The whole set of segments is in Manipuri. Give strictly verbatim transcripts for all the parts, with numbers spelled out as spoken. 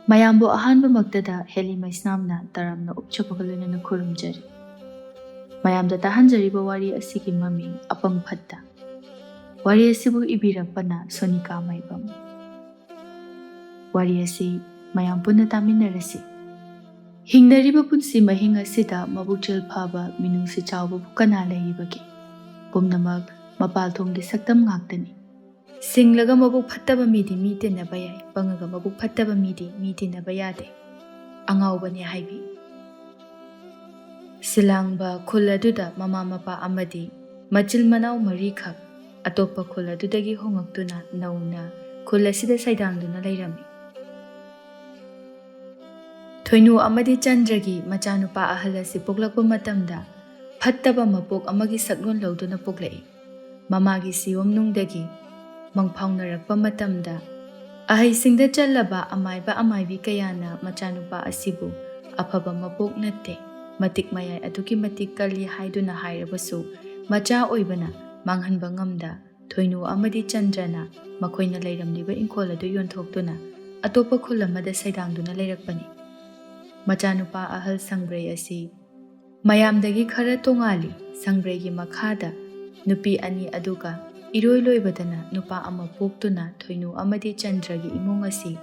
ꯃꯌꯥꯝꯕꯨ ꯑꯍꯥꯟꯕꯃꯛꯇꯗ ꯍꯦꯂꯤ ꯃꯩꯁꯅꯥꯝꯅ ꯇꯔꯥꯝꯅ ꯑꯣꯛꯆꯕꯒ ꯂꯣꯏꯅꯅ ꯈꯨꯔꯨꯝꯖꯔꯤ꯫ ꯃꯌꯥꯝꯗ ꯇꯥꯍꯟꯖꯔꯤꯕ ꯋꯥꯔꯤ ꯑꯁꯤꯒꯤ ꯃꯃꯤꯡ ꯑꯄꯪ ꯐꯠꯇ꯫ ꯋꯥꯔꯤ ꯑꯁꯤꯕꯨ ꯏꯕꯤꯔꯛꯄꯅ ꯁꯣꯅꯤꯀꯥ ꯃꯥꯏꯕꯝ꯫ ꯋꯥꯔꯤ ꯑꯁꯤ ꯃꯌꯥꯝ ꯄꯨꯟꯅ ꯇꯥꯃꯤꯟꯅꯔꯁꯤ꯫ ꯍꯤꯡꯅꯔꯤꯕ ꯄꯨꯟꯁꯤ ꯃꯍꯤꯡ ꯑꯁꯤꯗ ꯃꯕꯨꯛꯆꯦꯜ ꯐꯕ, ꯃꯤꯅꯨꯡꯁꯤ ꯆꯥꯎꯕꯕꯨ ꯀꯅꯥ ꯂꯩꯔꯤꯕꯒꯦ? ꯄꯨꯝꯅꯃꯛ ꯃꯄꯥꯜ ꯊꯣꯡꯒꯤ ꯁꯛꯇꯝ ꯉꯥꯛꯇꯅꯤ꯫ ꯁꯤꯡꯂꯒ ꯃꯕꯨꯛ ꯐꯠꯇꯕ ꯃꯤꯗꯤ ꯃꯤ ꯇꯤꯟꯅꯕ ꯌꯥꯏ, ꯄꯪꯉꯒ ꯃꯕꯨꯛ ꯐꯠꯇꯕ ꯃꯤꯗꯤ ꯃꯤ ꯇꯤꯟꯅꯕ ꯌꯥꯗꯦ꯫ ꯑꯉꯥꯎꯕꯅꯦ ꯍꯥꯏꯕꯤ꯫ ꯁꯤꯂꯥꯡꯕ ꯈꯨꯜ ꯑꯗꯨꯗ ꯃꯃꯥ ꯃꯄꯥ ꯑꯃꯗꯤ ꯃꯆꯤꯜ ꯃꯅꯥꯎ ꯃꯔꯤꯈꯛ ꯑꯇꯣꯞꯄ ꯈꯨꯜ ꯑꯗꯨꯗꯒꯤ ꯍꯣꯡꯉꯛꯇꯨꯅ ꯅꯧꯅ ꯈꯨꯜ ꯑꯁꯤꯗ ꯁꯩꯗꯥꯡꯗꯨꯅ ꯂꯩꯔꯝꯃꯤ꯫ ꯊꯣꯏꯅꯨ ꯑꯃꯗꯤ ꯆꯟꯗ꯭ꯔꯒꯤ ꯃꯆꯥꯅꯨꯄꯥ ꯑꯍꯜ ꯑꯁꯤ ꯄꯣꯛꯂꯛꯄ ꯃꯇꯝꯗ ꯐꯠꯇꯕ ꯃꯄꯣꯛ ꯑꯃꯒꯤ ꯁꯛꯂꯣꯟ ꯂꯧꯗꯨꯅ ꯄꯣꯛꯂꯛꯏ꯫ ꯃꯃꯥꯒꯤ ꯁꯤꯌꯣꯝꯅꯨꯡꯗꯒꯤ ꯃꯪꯐꯥꯎꯅꯔꯛꯄ ꯃꯇꯝꯗ ꯑꯍꯩꯁꯤꯡꯗ ꯆꯜꯂꯕ ꯑꯃꯥꯏꯕ ꯑꯃꯥꯏꯕꯤ ꯀꯌꯥꯅ ꯃꯆꯥꯅꯨꯄꯥ ꯑꯁꯤꯕꯨ ꯑꯐꯕ ꯃꯄꯣꯛ ꯅꯠꯇꯦ, ꯃꯇꯤꯛ ꯃꯌꯥꯏ ꯑꯗꯨꯛꯀꯤ ꯃꯇꯤꯛ ꯀꯜꯂꯤ ꯍꯥꯏꯗꯨꯅ ꯍꯥꯏꯔꯕꯁꯨ ꯃꯆꯥ ꯑꯣꯏꯕꯅ ꯃꯥꯡꯍꯟꯕ ꯉꯝꯗ ꯊꯣꯏꯅꯨ ꯑꯃꯗꯤ ꯆꯟꯗ꯭ꯔꯅ ꯃꯈꯣꯏꯅ ꯂꯩꯔꯝꯂꯤꯕ ꯏꯪꯈꯣꯜ ꯑꯗꯨ ꯌꯣꯟꯊꯣꯛꯇꯨꯅ ꯑꯇꯣꯞꯄ ꯈꯨꯜ ꯑꯃꯗ ꯁꯩꯗꯥꯡꯗꯨꯅ ꯂꯩꯔꯛꯄꯅꯤ꯫ ꯃꯆꯥꯅꯨꯄꯥ ꯑꯍꯜ ꯁꯪꯕ꯭ꯔꯩ ꯑꯁꯤ ꯃꯌꯥꯝꯗꯒꯤ ꯈꯔ ꯇꯣꯉꯥꯜꯂꯤ꯫ ꯁꯪꯕ꯭ꯔꯩꯒꯤ ꯃꯈꯥꯗ ꯅꯨꯄꯤ ꯑꯅꯤ ꯑꯗꯨꯒ ꯏꯔꯣꯏ ꯂꯣꯏꯕꯗꯅ ꯅꯨꯄꯥ ꯑꯃ ꯄꯣꯛꯇꯨꯅ ꯊꯣꯏꯅꯨ ꯑꯃꯗꯤ ꯆꯟꯗ꯭ꯔꯒꯤ ꯏꯃꯨꯡ ꯑꯁꯤ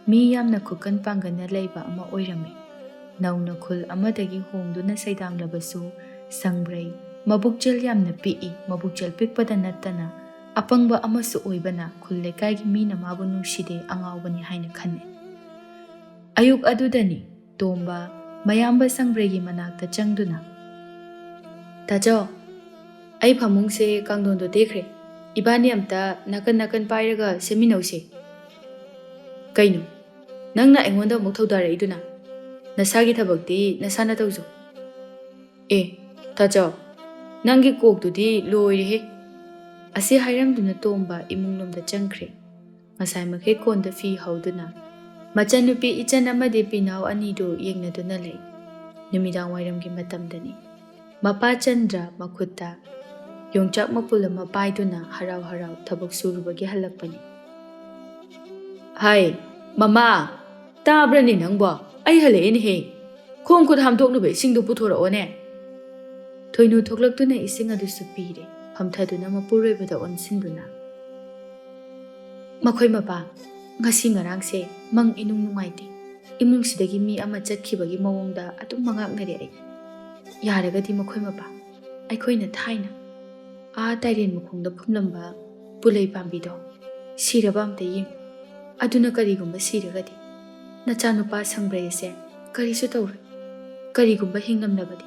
ꯃꯤ ꯌꯥꯝꯅ ꯈꯨꯀꯟ ꯄꯥꯡꯒꯟꯅ ꯂꯩꯕ ꯑꯃ ꯑꯣꯏꯔꯝꯃꯤ꯫ ꯅꯧꯅ ꯈꯨꯜ ꯑꯃꯗꯒꯤ ꯍꯣꯡꯗꯨꯅ ꯁꯩꯗꯥꯡꯂꯕꯁꯨ ꯁꯪꯕ꯭ꯔꯩ ꯃꯕꯨꯛꯆꯦꯜ ꯌꯥꯝꯅ ꯄꯤꯛꯏ꯫ ꯃꯕꯨꯛꯆꯦꯜ ꯄꯤꯛꯄꯗ ꯅꯠꯇꯅ ꯑꯄꯪꯕ ꯑꯃꯁꯨ ꯑꯣꯏꯕꯅ ꯈꯨꯜ ꯂꯩꯀꯥꯏꯒꯤ ꯃꯤꯅ ꯃꯥꯕꯨ ꯅꯨꯡꯁꯤꯗꯦ, ꯑꯉꯥꯎꯕꯅꯤ ꯍꯥꯏꯅ ꯈꯟꯅꯩ꯫ ꯑꯌꯨꯛ ꯑꯗꯨꯗꯅꯤ ꯇꯣꯝꯕ ꯃꯌꯥꯝꯕ ꯁꯪꯕ꯭ꯔꯩꯒꯤ ꯃꯅꯥꯛꯇ ꯆꯪꯗꯨꯅ, "ꯇꯥꯆꯧ, ꯑꯩ ꯐꯃꯨꯡꯁꯦ ꯀꯥꯡꯊꯣꯟꯗꯣ ꯇꯦꯛꯈ꯭ꯔꯦ꯫ ꯏꯕꯥꯅꯤ ꯑꯝꯇ ꯅꯥꯀꯟ ꯅꯥꯀꯟ ꯄꯥꯏꯔꯒ ꯁꯦꯝꯃꯤꯟꯅꯧꯁꯦ꯫" "ꯀꯩꯅꯣ? ꯅꯪꯅ ꯑꯩꯉꯣꯟꯗ ꯑꯃꯨꯛ ꯊꯧꯗꯥꯔꯛꯏꯗꯨꯅ? ꯅꯁꯥꯒꯤ ꯊꯕꯛꯇꯤ ꯅꯁꯥꯅ ꯇꯧꯖꯧ꯫" "ꯑꯦ, ꯇꯥꯆꯧ, ꯅꯪꯒꯤ ꯀꯣꯛꯇꯨꯗꯤ ꯂꯣꯏꯔꯦꯍꯦ!" ꯑꯁꯤ ꯍꯥꯏꯔꯝꯗꯨꯅ ꯇꯣꯝꯕ ꯏꯃꯨꯡꯂꯣꯝꯗ ꯆꯪꯈ꯭ꯔꯦ꯫ ꯉꯁꯥꯏꯃꯈꯩ ꯀꯣꯟꯗ ꯐꯤ ꯍꯧꯗꯨꯅ ꯃꯆꯟꯅꯨꯄꯤ ꯏꯆꯟ ꯑꯃꯗꯤ ꯄꯤꯅꯥꯎ ꯑꯅꯤꯗꯨ ꯌꯦꯡꯅꯗꯨꯅ ꯂꯩ꯫ ꯅꯨꯃꯤꯗꯥꯡ ꯋꯥꯏꯔꯝꯒꯤ ꯃꯇꯝꯗꯅꯤ꯫ ꯃꯄꯥ ꯆꯟꯗ꯭ꯔ ꯃꯈꯨꯠꯇ ꯌꯣꯡꯆꯥꯛ ꯃꯄꯨꯜ ꯑꯃ ꯄꯥꯏꯗꯨꯅ ꯍꯔꯥꯎ ꯍꯔꯥꯎ ꯊꯕꯛ ꯁꯨꯔꯨꯕꯒꯤ ꯍꯜꯂꯛꯄꯅꯤ꯫ "ꯍꯥꯏ, ꯃꯃꯥ!" "ꯇꯥꯕ꯭ꯔꯅꯦ ꯅꯪꯕꯣ? ꯑꯩ ꯍꯜꯂꯛꯑꯦꯅꯦꯍꯦ꯫ ꯈꯣꯡ ꯈꯨꯠ ꯍꯥꯝꯗꯣꯛꯅꯕ ꯏꯁꯤꯡꯗꯨ ꯄꯨꯊꯣꯔꯛꯑꯣꯅꯦ꯫" ꯊꯣꯏꯅꯨ ꯊꯣꯛꯂꯛꯇꯨꯅ ꯏꯁꯤꯡ ꯑꯗꯨꯁꯨ ꯄꯤꯔꯦ, ꯐꯝꯊꯗꯨꯅ ꯃꯄꯨꯔꯣꯏꯕꯗ ꯑꯣꯟꯁꯤꯟꯗꯨꯅ꯫ "ꯃꯈꯣꯏ ꯃꯄꯥ, ꯉꯁꯤ ꯉꯔꯥꯡꯁꯦ ꯃꯪ ꯏꯅꯨꯡ ꯅꯨꯡꯉꯥꯏꯇꯦ꯫ ꯏꯃꯨꯡꯁꯤꯗꯒꯤ ꯃꯤ ꯑꯃ ꯆꯠꯈꯤꯕꯒꯤ ꯃꯑꯣꯡꯗ ꯑꯗꯨꯝ ꯃꯉꯥꯛꯅꯔꯦ ꯑꯩ꯫ ꯌꯥꯔꯒꯗꯤ ꯃꯈꯣꯏ ꯃꯄꯥ, ꯑꯩꯈꯣꯏꯅ ꯊꯥꯏꯅ ꯑꯥ ꯇꯥꯏꯔꯦꯟ ꯃꯈꯣꯡꯗ ꯐꯨꯝꯂꯝꯕ ꯄꯨꯂꯩ ꯄꯥꯝꯕꯤꯗꯣ ꯁꯤꯔꯕ ꯑꯝꯇ ꯌꯦꯡꯉꯨ꯫ ꯑꯗꯨꯅ ꯀꯔꯤꯒꯨꯝꯕ ꯁꯤꯔꯒꯗꯤ ꯅꯆꯥꯅꯨꯄꯥ ꯁꯪꯕ꯭ꯔꯩ ꯑꯁꯦ ꯀꯔꯤꯁꯨ ꯇꯧꯔꯣꯏ꯫ ꯀꯔꯤꯒꯨꯝꯕ ꯍꯤꯡꯂꯝꯂꯕꯗꯤ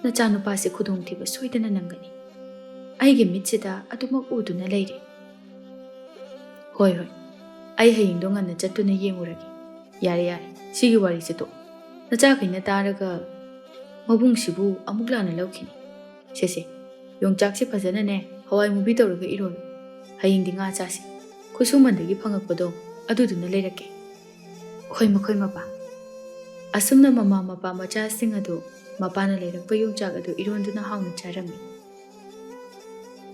ꯅꯆꯥꯅꯨꯄꯥꯁꯦ ꯈꯨꯗꯣꯡꯊꯤꯕ ꯁꯣꯏꯗꯅ ꯅꯪꯒꯅꯤ꯫ ꯑꯩꯒꯤ ꯃꯤꯠꯁꯤꯗ ꯑꯗꯨꯃꯛ ꯎꯗꯨꯅ ꯂꯩꯔꯦ꯫" "ꯍꯣꯏ, ꯍꯣꯏ, ꯑꯩ ꯍꯌꯦꯡꯗꯣ ꯉꯟꯅ ꯆꯠꯇꯨꯅ ꯌꯦꯡꯉꯨꯔꯒꯦ꯫ ꯌꯥꯔꯦ, ꯌꯥꯔꯦ, ꯁꯤꯒꯤ ꯋꯥꯔꯤꯁꯦ ꯇꯣꯛ꯫ ꯅꯆꯥꯈꯩꯅ ꯇꯥꯔꯒ ꯃꯕꯨꯡꯁꯤꯕꯨ ꯑꯃꯨꯛ ꯂꯥꯟꯅ ꯂꯧꯈꯤꯅꯤ꯫ ꯁꯦ, ꯁꯦ, ꯌꯣꯡꯆꯥꯛꯁꯦ ꯐꯖꯅꯅꯦ ꯍꯋꯥꯏ ꯃꯨꯕꯤ ꯇꯧꯔꯒ ꯏꯔꯣꯜꯂꯨ꯫ ꯍꯌꯦꯡꯗꯤ ꯉꯥ ꯆꯥꯁꯤ꯫ ꯈꯨꯠꯁꯨꯃꯟꯗꯒꯤ ꯐꯪꯉꯛꯄꯗꯣ ꯑꯗꯨꯗꯨꯅ ꯂꯩꯔꯛꯀꯦ꯫" "ꯍꯣꯏ, ꯃꯈꯣꯏ ꯃꯄꯥ꯫" ꯑꯁꯨꯝꯅ ꯃꯃꯥ ꯃꯄꯥ ꯃꯆꯥꯁꯤꯡ ꯑꯗꯨ ꯃꯄꯥꯅ ꯂꯩꯔꯛꯄ ꯌꯣꯡꯆꯥꯛ ꯑꯗꯨ ꯏꯔꯣꯟꯗꯨꯅ ꯍꯥꯎꯅ ꯆꯥꯔꯝꯃꯤ꯫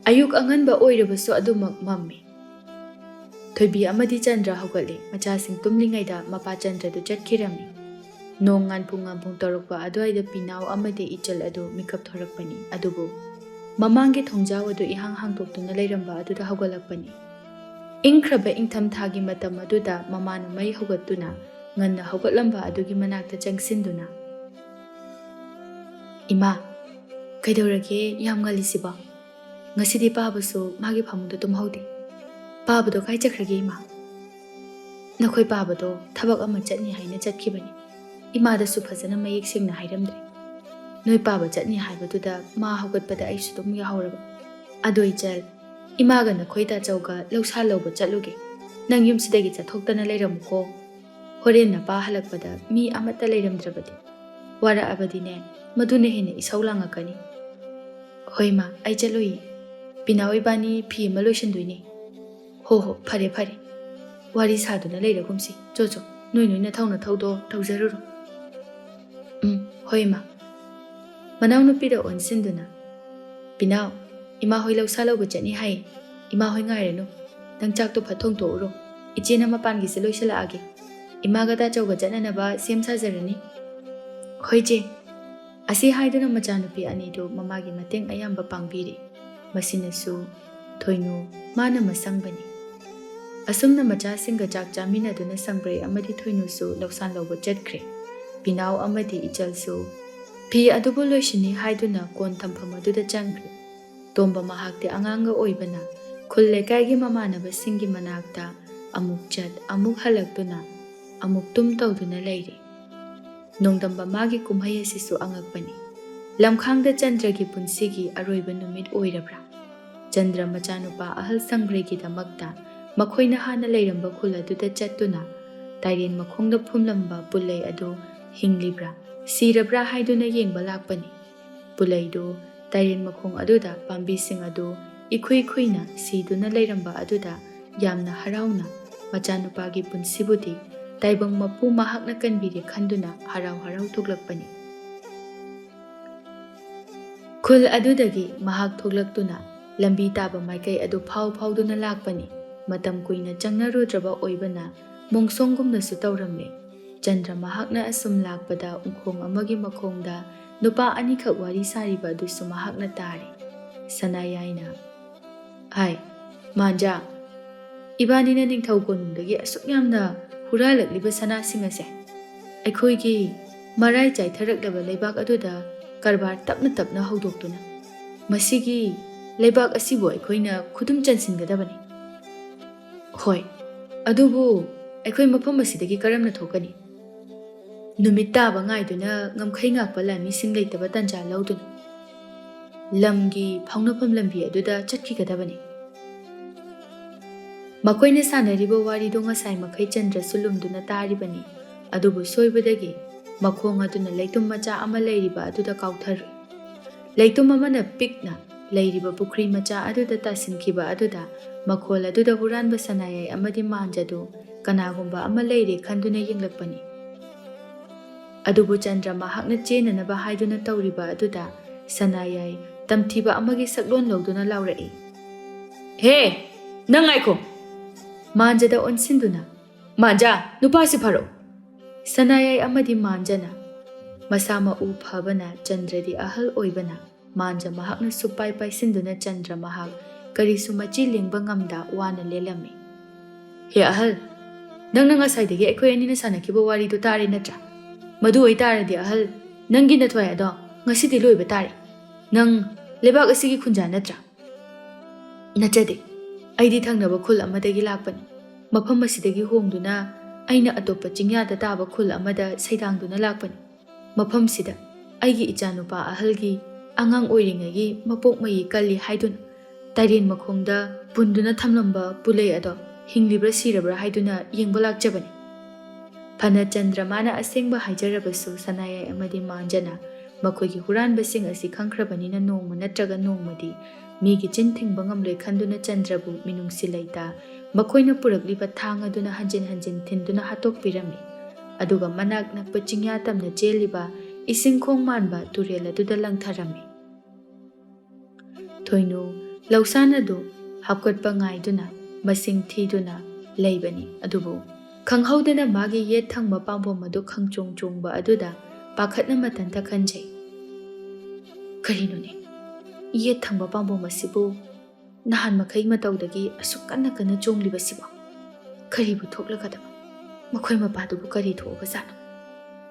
ꯑꯌꯨꯛ ꯑꯉꯟꯕ ꯑꯣꯏꯔꯕꯁꯨ ꯑꯗꯨꯃꯛ ꯃꯝꯃꯤ꯫ ꯊꯣꯏꯕꯤ ꯑꯃꯗꯤ ꯆꯟꯗ꯭ꯔ ꯍꯧꯒꯠꯂꯤ꯫ ꯃꯆꯥꯁꯤꯡ ꯇꯨꯝꯂꯤꯉꯩꯗ ꯃꯄꯥ ꯆꯟꯗ꯭ꯔꯗꯨ ꯆꯠꯈꯤꯔꯝꯃꯤ꯫ ꯅꯣꯡ ꯉꯥꯟꯄꯨꯡ ꯉꯥꯟꯄꯨꯡ ꯇꯧꯔꯛꯄ ꯑꯗꯨꯋꯥꯏꯗ ꯄꯤꯅꯥꯎ ꯑꯃꯗꯤ ꯏꯆꯜ ꯑꯗꯨ ꯃꯤꯀꯞ ꯊꯣꯔꯛꯄꯅꯤ꯫ ꯑꯗꯨꯕꯨ ꯃꯃꯥꯡꯒꯤ ꯊꯣꯡꯖꯥꯎ ꯑꯗꯨ ꯏꯍꯥꯡ ꯍꯥꯡꯗꯣꯛꯇꯨꯅ ꯂꯩꯔꯝꯕ ꯑꯗꯨꯗ ꯍꯧꯒꯠꯂꯛꯄꯅꯤ꯫ ꯏꯪꯈ꯭ꯔꯕ ꯏꯪꯊꯝꯊꯥꯒꯤ ꯃꯇꯝ ꯑꯗꯨꯗ ꯃꯃꯥꯅ ꯃꯩ ꯍꯧꯒꯠꯇꯨꯅ ꯉꯟꯅ ꯍꯧꯒꯠꯂꯝꯕ ꯑꯗꯨꯒꯤ ꯃꯅꯥꯛꯇ ꯆꯪꯁꯤꯟꯗꯨꯅ, "ꯏꯃꯥ, ꯀꯩꯗꯧꯔꯒꯦ ꯌꯥꯝ ꯉꯜꯂꯤꯁꯤꯕꯣ? ꯉꯁꯤꯗꯤ ꯄꯥꯕꯁꯨ ꯃꯥꯒꯤ ꯐꯃꯨꯡꯗ ꯇꯨꯝꯍꯧꯗꯦ꯫ ꯄꯥꯕꯗꯣ ꯀꯥꯏ ꯆꯠꯈ꯭ꯔꯒꯦ, ꯏꯃꯥ?" "ꯅꯈꯣꯏ ꯄꯥꯕꯗꯣ ꯊꯕꯛ ꯑꯃ ꯆꯠꯅꯤ ꯍꯥꯏꯅ ꯆꯠꯈꯤꯕꯅꯤ꯫ ꯏꯃꯥꯗꯁꯨ ꯐꯖꯅ ꯃꯌꯦꯛ ꯁꯦꯡꯅ ꯍꯥꯏꯔꯝꯗ꯭ꯔꯦ꯫ ꯅꯣꯏ ꯄꯥꯕ ꯆꯠꯅꯤ ꯍꯥꯏꯕꯗꯨꯗ ꯃꯥ ꯍꯧꯒꯠꯄꯗ ꯑꯩꯁꯨ ꯑꯗꯨꯝ ꯌꯥꯍꯧꯔꯕ꯫ ꯑꯗꯣ ꯏꯆꯜ, ꯏꯃꯥꯒ ꯅꯈꯣꯏ ꯇꯥꯆꯧꯒ ꯂꯧꯁꯥ ꯂꯧꯕ ꯆꯠꯂꯨꯒꯦ꯫ ꯅꯪ ꯌꯨꯝꯁꯤꯗꯒꯤ ꯆꯠꯊꯣꯛꯇꯅ ꯂꯩꯔꯝꯃꯨꯀꯣ꯫ ꯍꯣꯔꯦꯟ ꯅꯄꯥ ꯍꯜꯂꯛꯄꯗ ꯃꯤ ꯑꯃꯠꯇ ꯂꯩꯔꯝꯗ꯭ꯔꯕꯗꯤ, ꯋꯥꯔꯛꯑꯕꯗꯤꯅꯦ, ꯃꯗꯨꯅ ꯍꯦꯟꯅ ꯏꯁꯧ ꯂꯥꯡꯉꯛꯀꯅꯤ꯫" "ꯍꯣꯏ ꯃꯥ, ꯑꯩ ꯆꯠꯂꯨꯏ꯫ ꯄꯤꯅꯥꯎ ꯏꯕꯥꯅꯤ ꯐꯤ ꯑꯃ ꯂꯣꯏꯁꯤꯟꯗꯣꯏꯅꯦ꯫" "ꯍꯣ ꯍꯣ, ꯐꯔꯦ ꯐꯔꯦ꯫ ꯋꯥꯔꯤ ꯁꯥꯗꯨꯅ ꯂꯩꯔꯒꯨꯝꯁꯤ꯫ ꯆꯣ ꯆꯣ, ꯅꯣꯏ ꯅꯣꯏ ꯅꯊꯧ ꯅꯊꯧꯗꯣ ꯇꯧꯖꯔꯨꯔꯣ꯫" "ꯎꯝ, ꯍꯣꯏ ꯃꯥ꯫" ꯃꯅꯥꯎꯅꯨꯄꯤꯗ ꯑꯣꯟꯁꯤꯟꯗꯨꯅ, "ꯄꯤꯅꯥꯎ, ꯏꯃꯥ ꯍꯣꯏ ꯂꯧꯁꯥ ꯂꯧꯕ ꯆꯠꯅꯤ ꯍꯥꯏ꯫ ꯏꯃꯥ ꯍꯣꯏ ꯉꯥꯏꯔꯅꯨ꯫ ꯅꯪ ꯆꯥꯛꯇꯣ ꯐꯠ ꯊꯣꯡꯇꯣꯛꯎꯔꯣ꯫ ꯏꯆꯦꯅ ꯃꯄꯥꯟꯒꯤꯁꯦ ꯂꯣꯏꯁꯤꯜꯂꯛꯑꯒꯦ꯫ "ꯏꯃꯥꯒ ꯇꯥꯆꯧꯒ ꯆꯠꯅꯅꯕ ꯁꯦꯝ ꯁꯥꯖꯔꯅꯤ꯫" "ꯍꯣꯏ ꯆꯦ꯫" ꯑꯁꯤ ꯍꯥꯏꯗꯨꯅ ꯃꯆꯥꯅꯨꯄꯤ ꯑꯅꯤꯗꯨ ꯃꯃꯥꯒꯤ ꯃꯇꯦꯡ ꯑꯌꯥꯝꯕ ꯄꯥꯡꯕꯤꯔꯤ꯫ ꯃꯁꯤꯅꯁꯨ ꯊꯣꯏꯅꯨ ꯃꯥꯅ ꯃꯁꯪꯕꯅꯤ꯫ ꯑꯁꯨꯝꯅ ꯃꯆꯥꯁꯤꯡꯒ ꯆꯥꯛ ꯆꯥꯃꯤꯟꯅꯗꯨꯅ ꯁꯪꯕ꯭ꯔꯩ ꯑꯃꯗꯤ ꯊꯣꯏꯅꯨꯁꯨ ꯂꯧꯁꯥꯟ ꯂꯧꯕ ꯆꯠꯈ꯭ꯔꯦ꯫ ꯄꯤꯅꯥꯎ ꯑꯃꯗꯤ ꯏꯆꯜꯁꯨ ꯐꯤ ꯑꯗꯨꯕꯨ ꯂꯣꯏꯁꯤꯟꯅꯤ ꯍꯥꯏꯗꯨꯅ ꯀꯣꯟ ꯊꯝꯐꯝ ꯑꯗꯨꯗ ꯆꯪꯈ꯭ꯔꯦ꯫ ꯇꯣꯝꯕ ꯃꯍꯥꯛꯇꯤ ꯑꯉꯥꯡꯒ ꯑꯣꯏꯕꯅ ꯈꯨꯜ ꯂꯩꯀꯥꯏꯒꯤ ꯃꯃꯥꯟꯅꯕꯁꯤꯡꯒꯤ ꯃꯅꯥꯛꯇ ꯑꯃꯨꯛ ꯆꯠ, ꯑꯃꯨꯛ ꯍꯜꯂꯛꯇꯨꯅ ꯑꯃꯨꯛ ꯇꯨꯝ ꯇꯧꯗꯨꯅ ꯂꯩꯔꯤ꯫ ꯅꯣꯡꯗꯝꯕ ꯃꯥꯒꯤ ꯀꯨꯝꯍꯩ ꯑꯁꯤꯁꯨ ꯑꯉꯛꯄꯅꯤ꯫ ꯂꯝꯈꯥꯡꯗ ꯆꯟꯗ꯭ꯔꯒꯤ ꯄꯨꯟꯁꯤꯒꯤ ꯑꯔꯣꯏꯕ ꯅꯨꯃꯤꯠ ꯑꯣꯏꯔꯕ꯭ꯔꯥ? ꯆꯟꯗ꯭ꯔ ꯃꯆꯥꯅꯨꯄꯥ ꯑꯍꯜ ꯁꯪꯕ꯭ꯔꯩꯒꯤꯗꯃꯛꯇ ꯃꯈꯣꯏꯅ ꯍꯥꯟꯅ ꯂꯩꯔꯝꯕ ꯈꯨꯜ ꯑꯗꯨꯗ ꯆꯠꯇꯨꯅ ꯇꯥꯏꯔꯦꯟ ꯃꯈꯣꯡꯗ ꯐꯨꯝꯂꯝꯕ ꯄꯨꯜꯂꯩ ꯑꯗꯨ ꯍꯤꯡꯂꯤꯕ꯭ꯔꯥ, ꯁꯤꯔꯕ꯭ꯔꯥ ꯍꯥꯏꯗꯨꯅ ꯌꯦꯡꯕ ꯂꯥꯛꯄꯅꯤ꯫ ꯄꯨꯜꯂꯩꯗꯨ ꯇꯥꯏꯔꯦꯟ ꯃꯈꯣꯡ ꯑꯗꯨꯗ ꯄꯥꯝꯕꯤꯁꯤꯡ ꯑꯗꯨ ꯏꯈꯨꯏ ꯈꯨꯏꯅ ꯁꯤꯗꯨꯅ ꯂꯩꯔꯝꯕ ꯑꯗꯨꯗ ꯌꯥꯝꯅ ꯍꯔꯥꯎꯅ ꯃꯆꯥꯅꯨꯄꯥꯒꯤ ꯄꯨꯟꯁꯤꯕꯨꯗꯤ ꯇꯥꯏꯕꯪ ꯃꯄꯨ ꯃꯍꯥꯛꯅ ꯀꯟꯕꯤꯔꯦ ꯈꯟꯗꯨꯅ ꯍꯔꯥꯎ ꯍꯔꯥꯎ ꯊꯣꯛꯂꯛꯄꯅꯤ꯫ ꯈꯨꯜ ꯑꯗꯨꯗꯒꯤ ꯃꯍꯥꯛ ꯊꯣꯛꯂꯛꯇꯨꯅ ꯂꯝꯕꯤ ꯇꯥꯕ ꯃꯥꯏꯀꯩ ꯑꯗꯨ ꯐꯥꯎ ꯐꯥꯎꯗꯨꯅ ꯂꯥꯛꯄꯅꯤ꯫ ꯃꯇꯝ ꯀꯨꯏꯅ ꯆꯪꯅꯔꯨꯗ꯭ꯔꯕ ꯑꯣꯏꯕꯅ ꯃꯣꯡꯁꯣꯡꯒꯨꯝꯅꯁꯨ ꯇꯧꯔꯝꯃꯤ꯫ ꯆꯟꯗ꯭ꯔ ꯃꯍꯥꯛꯅ ꯑꯁꯨꯝ ꯂꯥꯛꯄꯗ ꯎꯪꯈꯣꯡ ꯑꯃꯒꯤ ꯃꯈꯣꯡꯗ ꯅꯨꯄꯥ ꯑꯅꯤꯈꯛ ꯋꯥꯔꯤ ꯁꯥꯔꯤꯕ ꯑꯗꯨꯁꯨ ꯃꯍꯥꯛꯅ ꯇꯥꯔꯦ꯫ ꯁꯅꯥꯌꯥꯏꯅ, "ꯍꯥꯏ, ꯃꯥꯟꯖꯥ, ꯏꯕꯥꯅꯤꯅ ꯅꯤꯡꯊꯧ ꯀꯣꯅꯨꯡꯗꯒꯤ ꯑꯁꯨꯛ ꯌꯥꯝꯅ ꯍꯨꯔꯥꯜꯂꯛꯂꯤꯕ ꯁꯅꯥꯁꯤꯡ ꯑꯁꯦ ꯑꯩꯈꯣꯏꯒꯤ ꯃꯔꯥꯏ ꯆꯥꯏꯊꯔꯛꯂꯕ ꯂꯩꯕꯥꯛ ꯑꯗꯨꯗ ꯀꯔꯕꯥꯔ ꯇꯞꯅ ꯇꯞꯅ ꯍꯧꯗꯣꯛꯇꯨꯅ ꯃꯁꯤꯒꯤ ꯂꯩꯕꯥꯛ ꯑꯁꯤꯕꯨ ꯑꯩꯈꯣꯏꯅ ꯈꯨꯗꯨꯝ ꯆꯟꯁꯤꯟꯒꯗꯕꯅꯤ꯫" "ꯍꯣꯏ, ꯑꯗꯨꯕꯨ ꯑꯩꯈꯣꯏ ꯃꯐꯝ ꯑꯁꯤꯗꯒꯤ ꯀꯔꯝꯅ ꯊꯣꯛꯀꯅꯤ? ꯅꯨꯃꯤꯠ ꯇꯥꯕ ꯉꯥꯏꯗꯨꯅ ꯉꯝꯈꯩ ꯉꯥꯛꯄ ꯂꯥꯟꯃꯤꯁꯤꯡ ꯂꯩꯇꯕ ꯇꯟꯖꯥ ꯂꯧꯗꯨꯅ ꯂꯝꯒꯤ ꯐꯥꯎꯅꯐꯝ ꯂꯝꯕꯤ ꯑꯗꯨꯗ ꯆꯠꯈꯤꯒꯗꯕꯅꯤ꯫" ꯃꯈꯣꯏꯅ ꯁꯥꯟꯅꯔꯤꯕ ꯋꯥꯔꯤꯗꯨ ꯉꯁꯥꯏ ꯃꯈꯩ ꯆꯟꯗ꯭ꯔꯁꯨ ꯂꯨꯝꯗꯨꯅ ꯇꯥꯔꯤꯕꯅꯤ꯫ ꯑꯗꯨꯕꯨ ꯁꯣꯏꯕꯗꯒꯤ ꯃꯈꯣꯡ ꯑꯗꯨꯅ ꯂꯩꯇꯨꯝ ꯃꯆꯥ ꯑꯃ ꯂꯩꯔꯤꯕ ꯑꯗꯨꯗ ꯀꯥꯎꯊꯔꯨꯏ꯫ ꯂꯩꯇꯨꯝ ꯑꯃꯅ ꯄꯤꯛꯅ ꯂꯩꯔꯤꯕ ꯄꯨꯈ꯭ꯔꯤ ꯃꯆꯥ ꯑꯗꯨꯗ ꯇꯥꯁꯤꯟꯈꯤꯕ ꯑꯗꯨꯗ ꯃꯈꯣꯜ ꯑꯗꯨꯗ ꯍꯨꯔꯥꯟꯕ ꯁꯅꯥꯌꯥꯏ ꯑꯃꯗꯤ ꯃꯥꯟꯖꯗꯨ ꯀꯅꯥꯒꯨꯝꯕ ꯑꯃ ꯂꯩꯔꯦ ꯈꯟꯗꯨꯅ ꯌꯦꯡꯂꯛꯄꯅꯤ꯫ ꯑꯗꯨꯕꯨ ꯆꯟꯗ꯭ꯔ ꯃꯍꯥꯛꯅ ꯆꯦꯟꯅꯅꯕ ꯍꯥꯏꯗꯨꯅ ꯇꯧꯔꯤꯕ ꯑꯗꯨꯗ ꯁꯅꯥꯌꯥꯏ ꯇꯝꯊꯤꯕ ꯑꯃꯒꯤ ꯁꯛꯂꯣꯟ ꯂꯧꯗꯨꯅ ꯂꯥꯎꯔꯛꯏ, "ꯍꯦ, ꯅꯪ ꯉꯥꯏꯈꯣ!" ꯃꯥꯟꯖꯗ ꯑꯣꯟꯁꯤꯟꯗꯨꯅ, "ꯃꯥꯟꯖꯥ, ꯅꯨꯄꯥꯁꯤ ꯐꯔꯛꯎ!" ꯁꯅꯥꯌꯥꯏ ꯑꯃꯗꯤ ꯃꯥꯟꯖꯅ, ꯃꯁꯥ ꯃꯎ ꯐꯕꯅ, ꯆꯟꯗ꯭ꯔꯗꯤ ꯑꯍꯜ ꯑꯣꯏꯕꯅ, ꯃꯥꯟꯖ ꯃꯍꯥꯛꯅ ꯁꯨꯞꯄꯥꯏ ꯄꯥꯏꯁꯤꯟꯗꯨꯅ ꯆꯟꯗ꯭ꯔ ꯃꯍꯥꯛ ꯀꯔꯤꯁꯨ ꯃꯆꯤ ꯂꯦꯡꯕ ꯉꯝꯗ ꯋꯥꯅ ꯂꯦꯜꯂꯝꯃꯤ꯫ "ꯍꯦ ꯑꯍꯜ, ꯅꯪꯅ ꯉꯁꯥꯏꯗꯒꯤ ꯑꯩꯈꯣꯏ ꯑꯅꯤꯅ ꯁꯥꯟꯅꯈꯤꯕ ꯋꯥꯔꯤꯗꯨ ꯇꯥꯔꯦ ꯅꯠꯇ꯭ꯔꯥ? ꯃꯗꯨ ꯑꯣꯏꯇꯥꯔꯗꯤ ꯑꯍꯜ, ꯅꯪꯒꯤ ꯅꯊ꯭ꯋꯥꯏ ꯑꯗꯣ ꯉꯁꯤꯗꯤ ꯂꯣꯏꯕ ꯇꯥꯔꯦ꯫ ꯅꯪ ꯂꯩꯕꯥꯛ ꯑꯁꯤꯒꯤ ꯈꯨꯟꯖꯥ ꯅꯠꯇ꯭ꯔꯥ?" "ꯅꯠꯆꯗꯦ꯫ ꯑꯩꯗꯤ ꯊꯪꯅꯕ ꯈꯨꯜ ꯑꯃꯗꯒꯤ ꯂꯥꯛꯄꯅꯤ꯫ ꯃꯐꯝ ꯑꯁꯤꯗꯒꯤ ꯍꯣꯡꯗꯨꯅ ꯑꯩꯅ ꯑꯇꯣꯞꯄ ꯆꯤꯡꯌꯥꯗ ꯇꯥꯕ ꯈꯨꯜ ꯑꯃꯗ ꯁꯩꯗꯥꯡꯗꯨꯅ ꯂꯥꯛꯄꯅꯤ꯫ ꯃꯐꯝꯁꯤꯗ ꯑꯩꯒꯤ ꯏꯆꯥꯅꯨꯄꯥ ꯑꯍꯜꯒꯤ ꯑꯉꯥꯡ ꯑꯣꯏꯔꯤꯉꯩꯒꯤ ꯃꯄꯣꯛ ꯃꯌꯤ ꯀꯜꯂꯤ ꯍꯥꯏꯗꯨꯅ ꯇꯥꯏꯔꯦꯟ ꯃꯈꯣꯡꯗ ꯄꯨꯟꯗꯨꯅ ꯊꯝꯂꯝꯕ ꯄꯨꯂꯩ ꯑꯗꯣ ꯍꯤꯡꯂꯤꯕ꯭ꯔꯥ ꯁꯤꯔꯕ꯭ꯔꯥ ꯍꯥꯏꯗꯨꯅ ꯌꯦꯡꯕ ꯂꯥꯛꯆꯕꯅꯤ꯫" ꯐꯅ ꯆꯟꯗ꯭ꯔꯃꯥꯅ ꯑꯁꯦꯡꯕ ꯍꯥꯏꯖꯔꯕꯁꯨ, ꯁꯅꯥꯌꯥꯏ ꯑꯃꯗꯤ ꯃꯥꯟꯖꯅ ꯃꯈꯣꯏꯒꯤ ꯍꯨꯔꯥꯟꯕꯁꯤꯡ ꯑꯁꯤ ꯈꯪꯈ꯭ꯔꯕꯅꯤꯅ ꯅꯣꯡꯃ ꯅꯠꯇ꯭ꯔꯒ ꯅꯣꯡꯃꯗꯤ ꯃꯤꯒꯤ ꯆꯤꯟ ꯊꯤꯡꯕ ꯉꯝꯂꯣꯏ ꯈꯟꯗꯨꯅ ꯆꯟꯗ꯭ꯔꯕꯨ ꯃꯤꯅꯨꯡꯁꯤ ꯂꯩꯇ ꯃꯈꯣꯏꯅ ꯄꯨꯔꯛꯂꯤꯕ ꯊꯥꯡ ꯑꯗꯨꯅ ꯍꯟꯖꯤꯟ ꯍꯟꯖꯤꯟ ꯊꯤꯟꯗꯨꯅ ꯍꯥꯠꯇꯣꯛꯄꯤꯔꯝꯃꯤ꯫ ꯑꯗꯨꯒ ꯃꯅꯥꯛ ꯅꯛꯄ ꯆꯤꯡꯌꯥ ꯇꯝꯅ ꯆꯦꯜꯂꯤꯕ ꯏꯁꯤꯡ ꯈꯣꯡ ꯃꯥꯟꯕ ꯇꯨꯔꯦꯜ ꯑꯗꯨꯗ ꯂꯪꯊꯔꯝꯃꯤ꯫ ꯊꯣꯏꯅꯨ ꯂꯧꯁꯥꯟ ꯑꯗꯨ ꯍꯥꯞꯀꯠꯄ ꯉꯥꯏꯗꯨꯅ ꯃꯁꯤꯡ ꯊꯤꯗꯨꯅ ꯂꯩꯕꯅꯤ꯫ ꯑꯗꯨꯕꯨ ꯈꯪꯍꯧꯗꯅ ꯃꯥꯒꯤ ꯌꯦꯠ ꯊꯪꯕ ꯄꯥꯝꯕꯣꯝ ꯑꯗꯨ ꯈꯪꯆꯣꯡ ꯆꯣꯡꯕ ꯑꯗꯨꯗ ꯄꯥꯈꯠꯅ ꯃꯊꯟꯇ ꯈꯟꯖꯩ, "ꯀꯔꯤꯅꯣꯅꯦ, ꯌꯦꯠ ꯊꯪꯕ ꯄꯥꯝꯕꯣꯝ ꯑꯁꯤꯕꯨ ꯅꯍꯥꯟ ꯃꯈꯩ ꯃꯇꯧꯗꯒꯤ ꯑꯁꯨꯛ ꯀꯟꯅ ꯀꯟꯅ ꯆꯣꯡꯂꯤꯕꯁꯤꯕꯣ? ꯀꯔꯤꯕꯨ ꯊꯣꯛꯂꯒꯗꯕ? ꯃꯈꯣꯏ ꯃꯄꯥꯗꯨꯕꯨ ꯀꯔꯤ ꯊꯣꯛꯑꯕꯖꯥꯠꯅꯣ?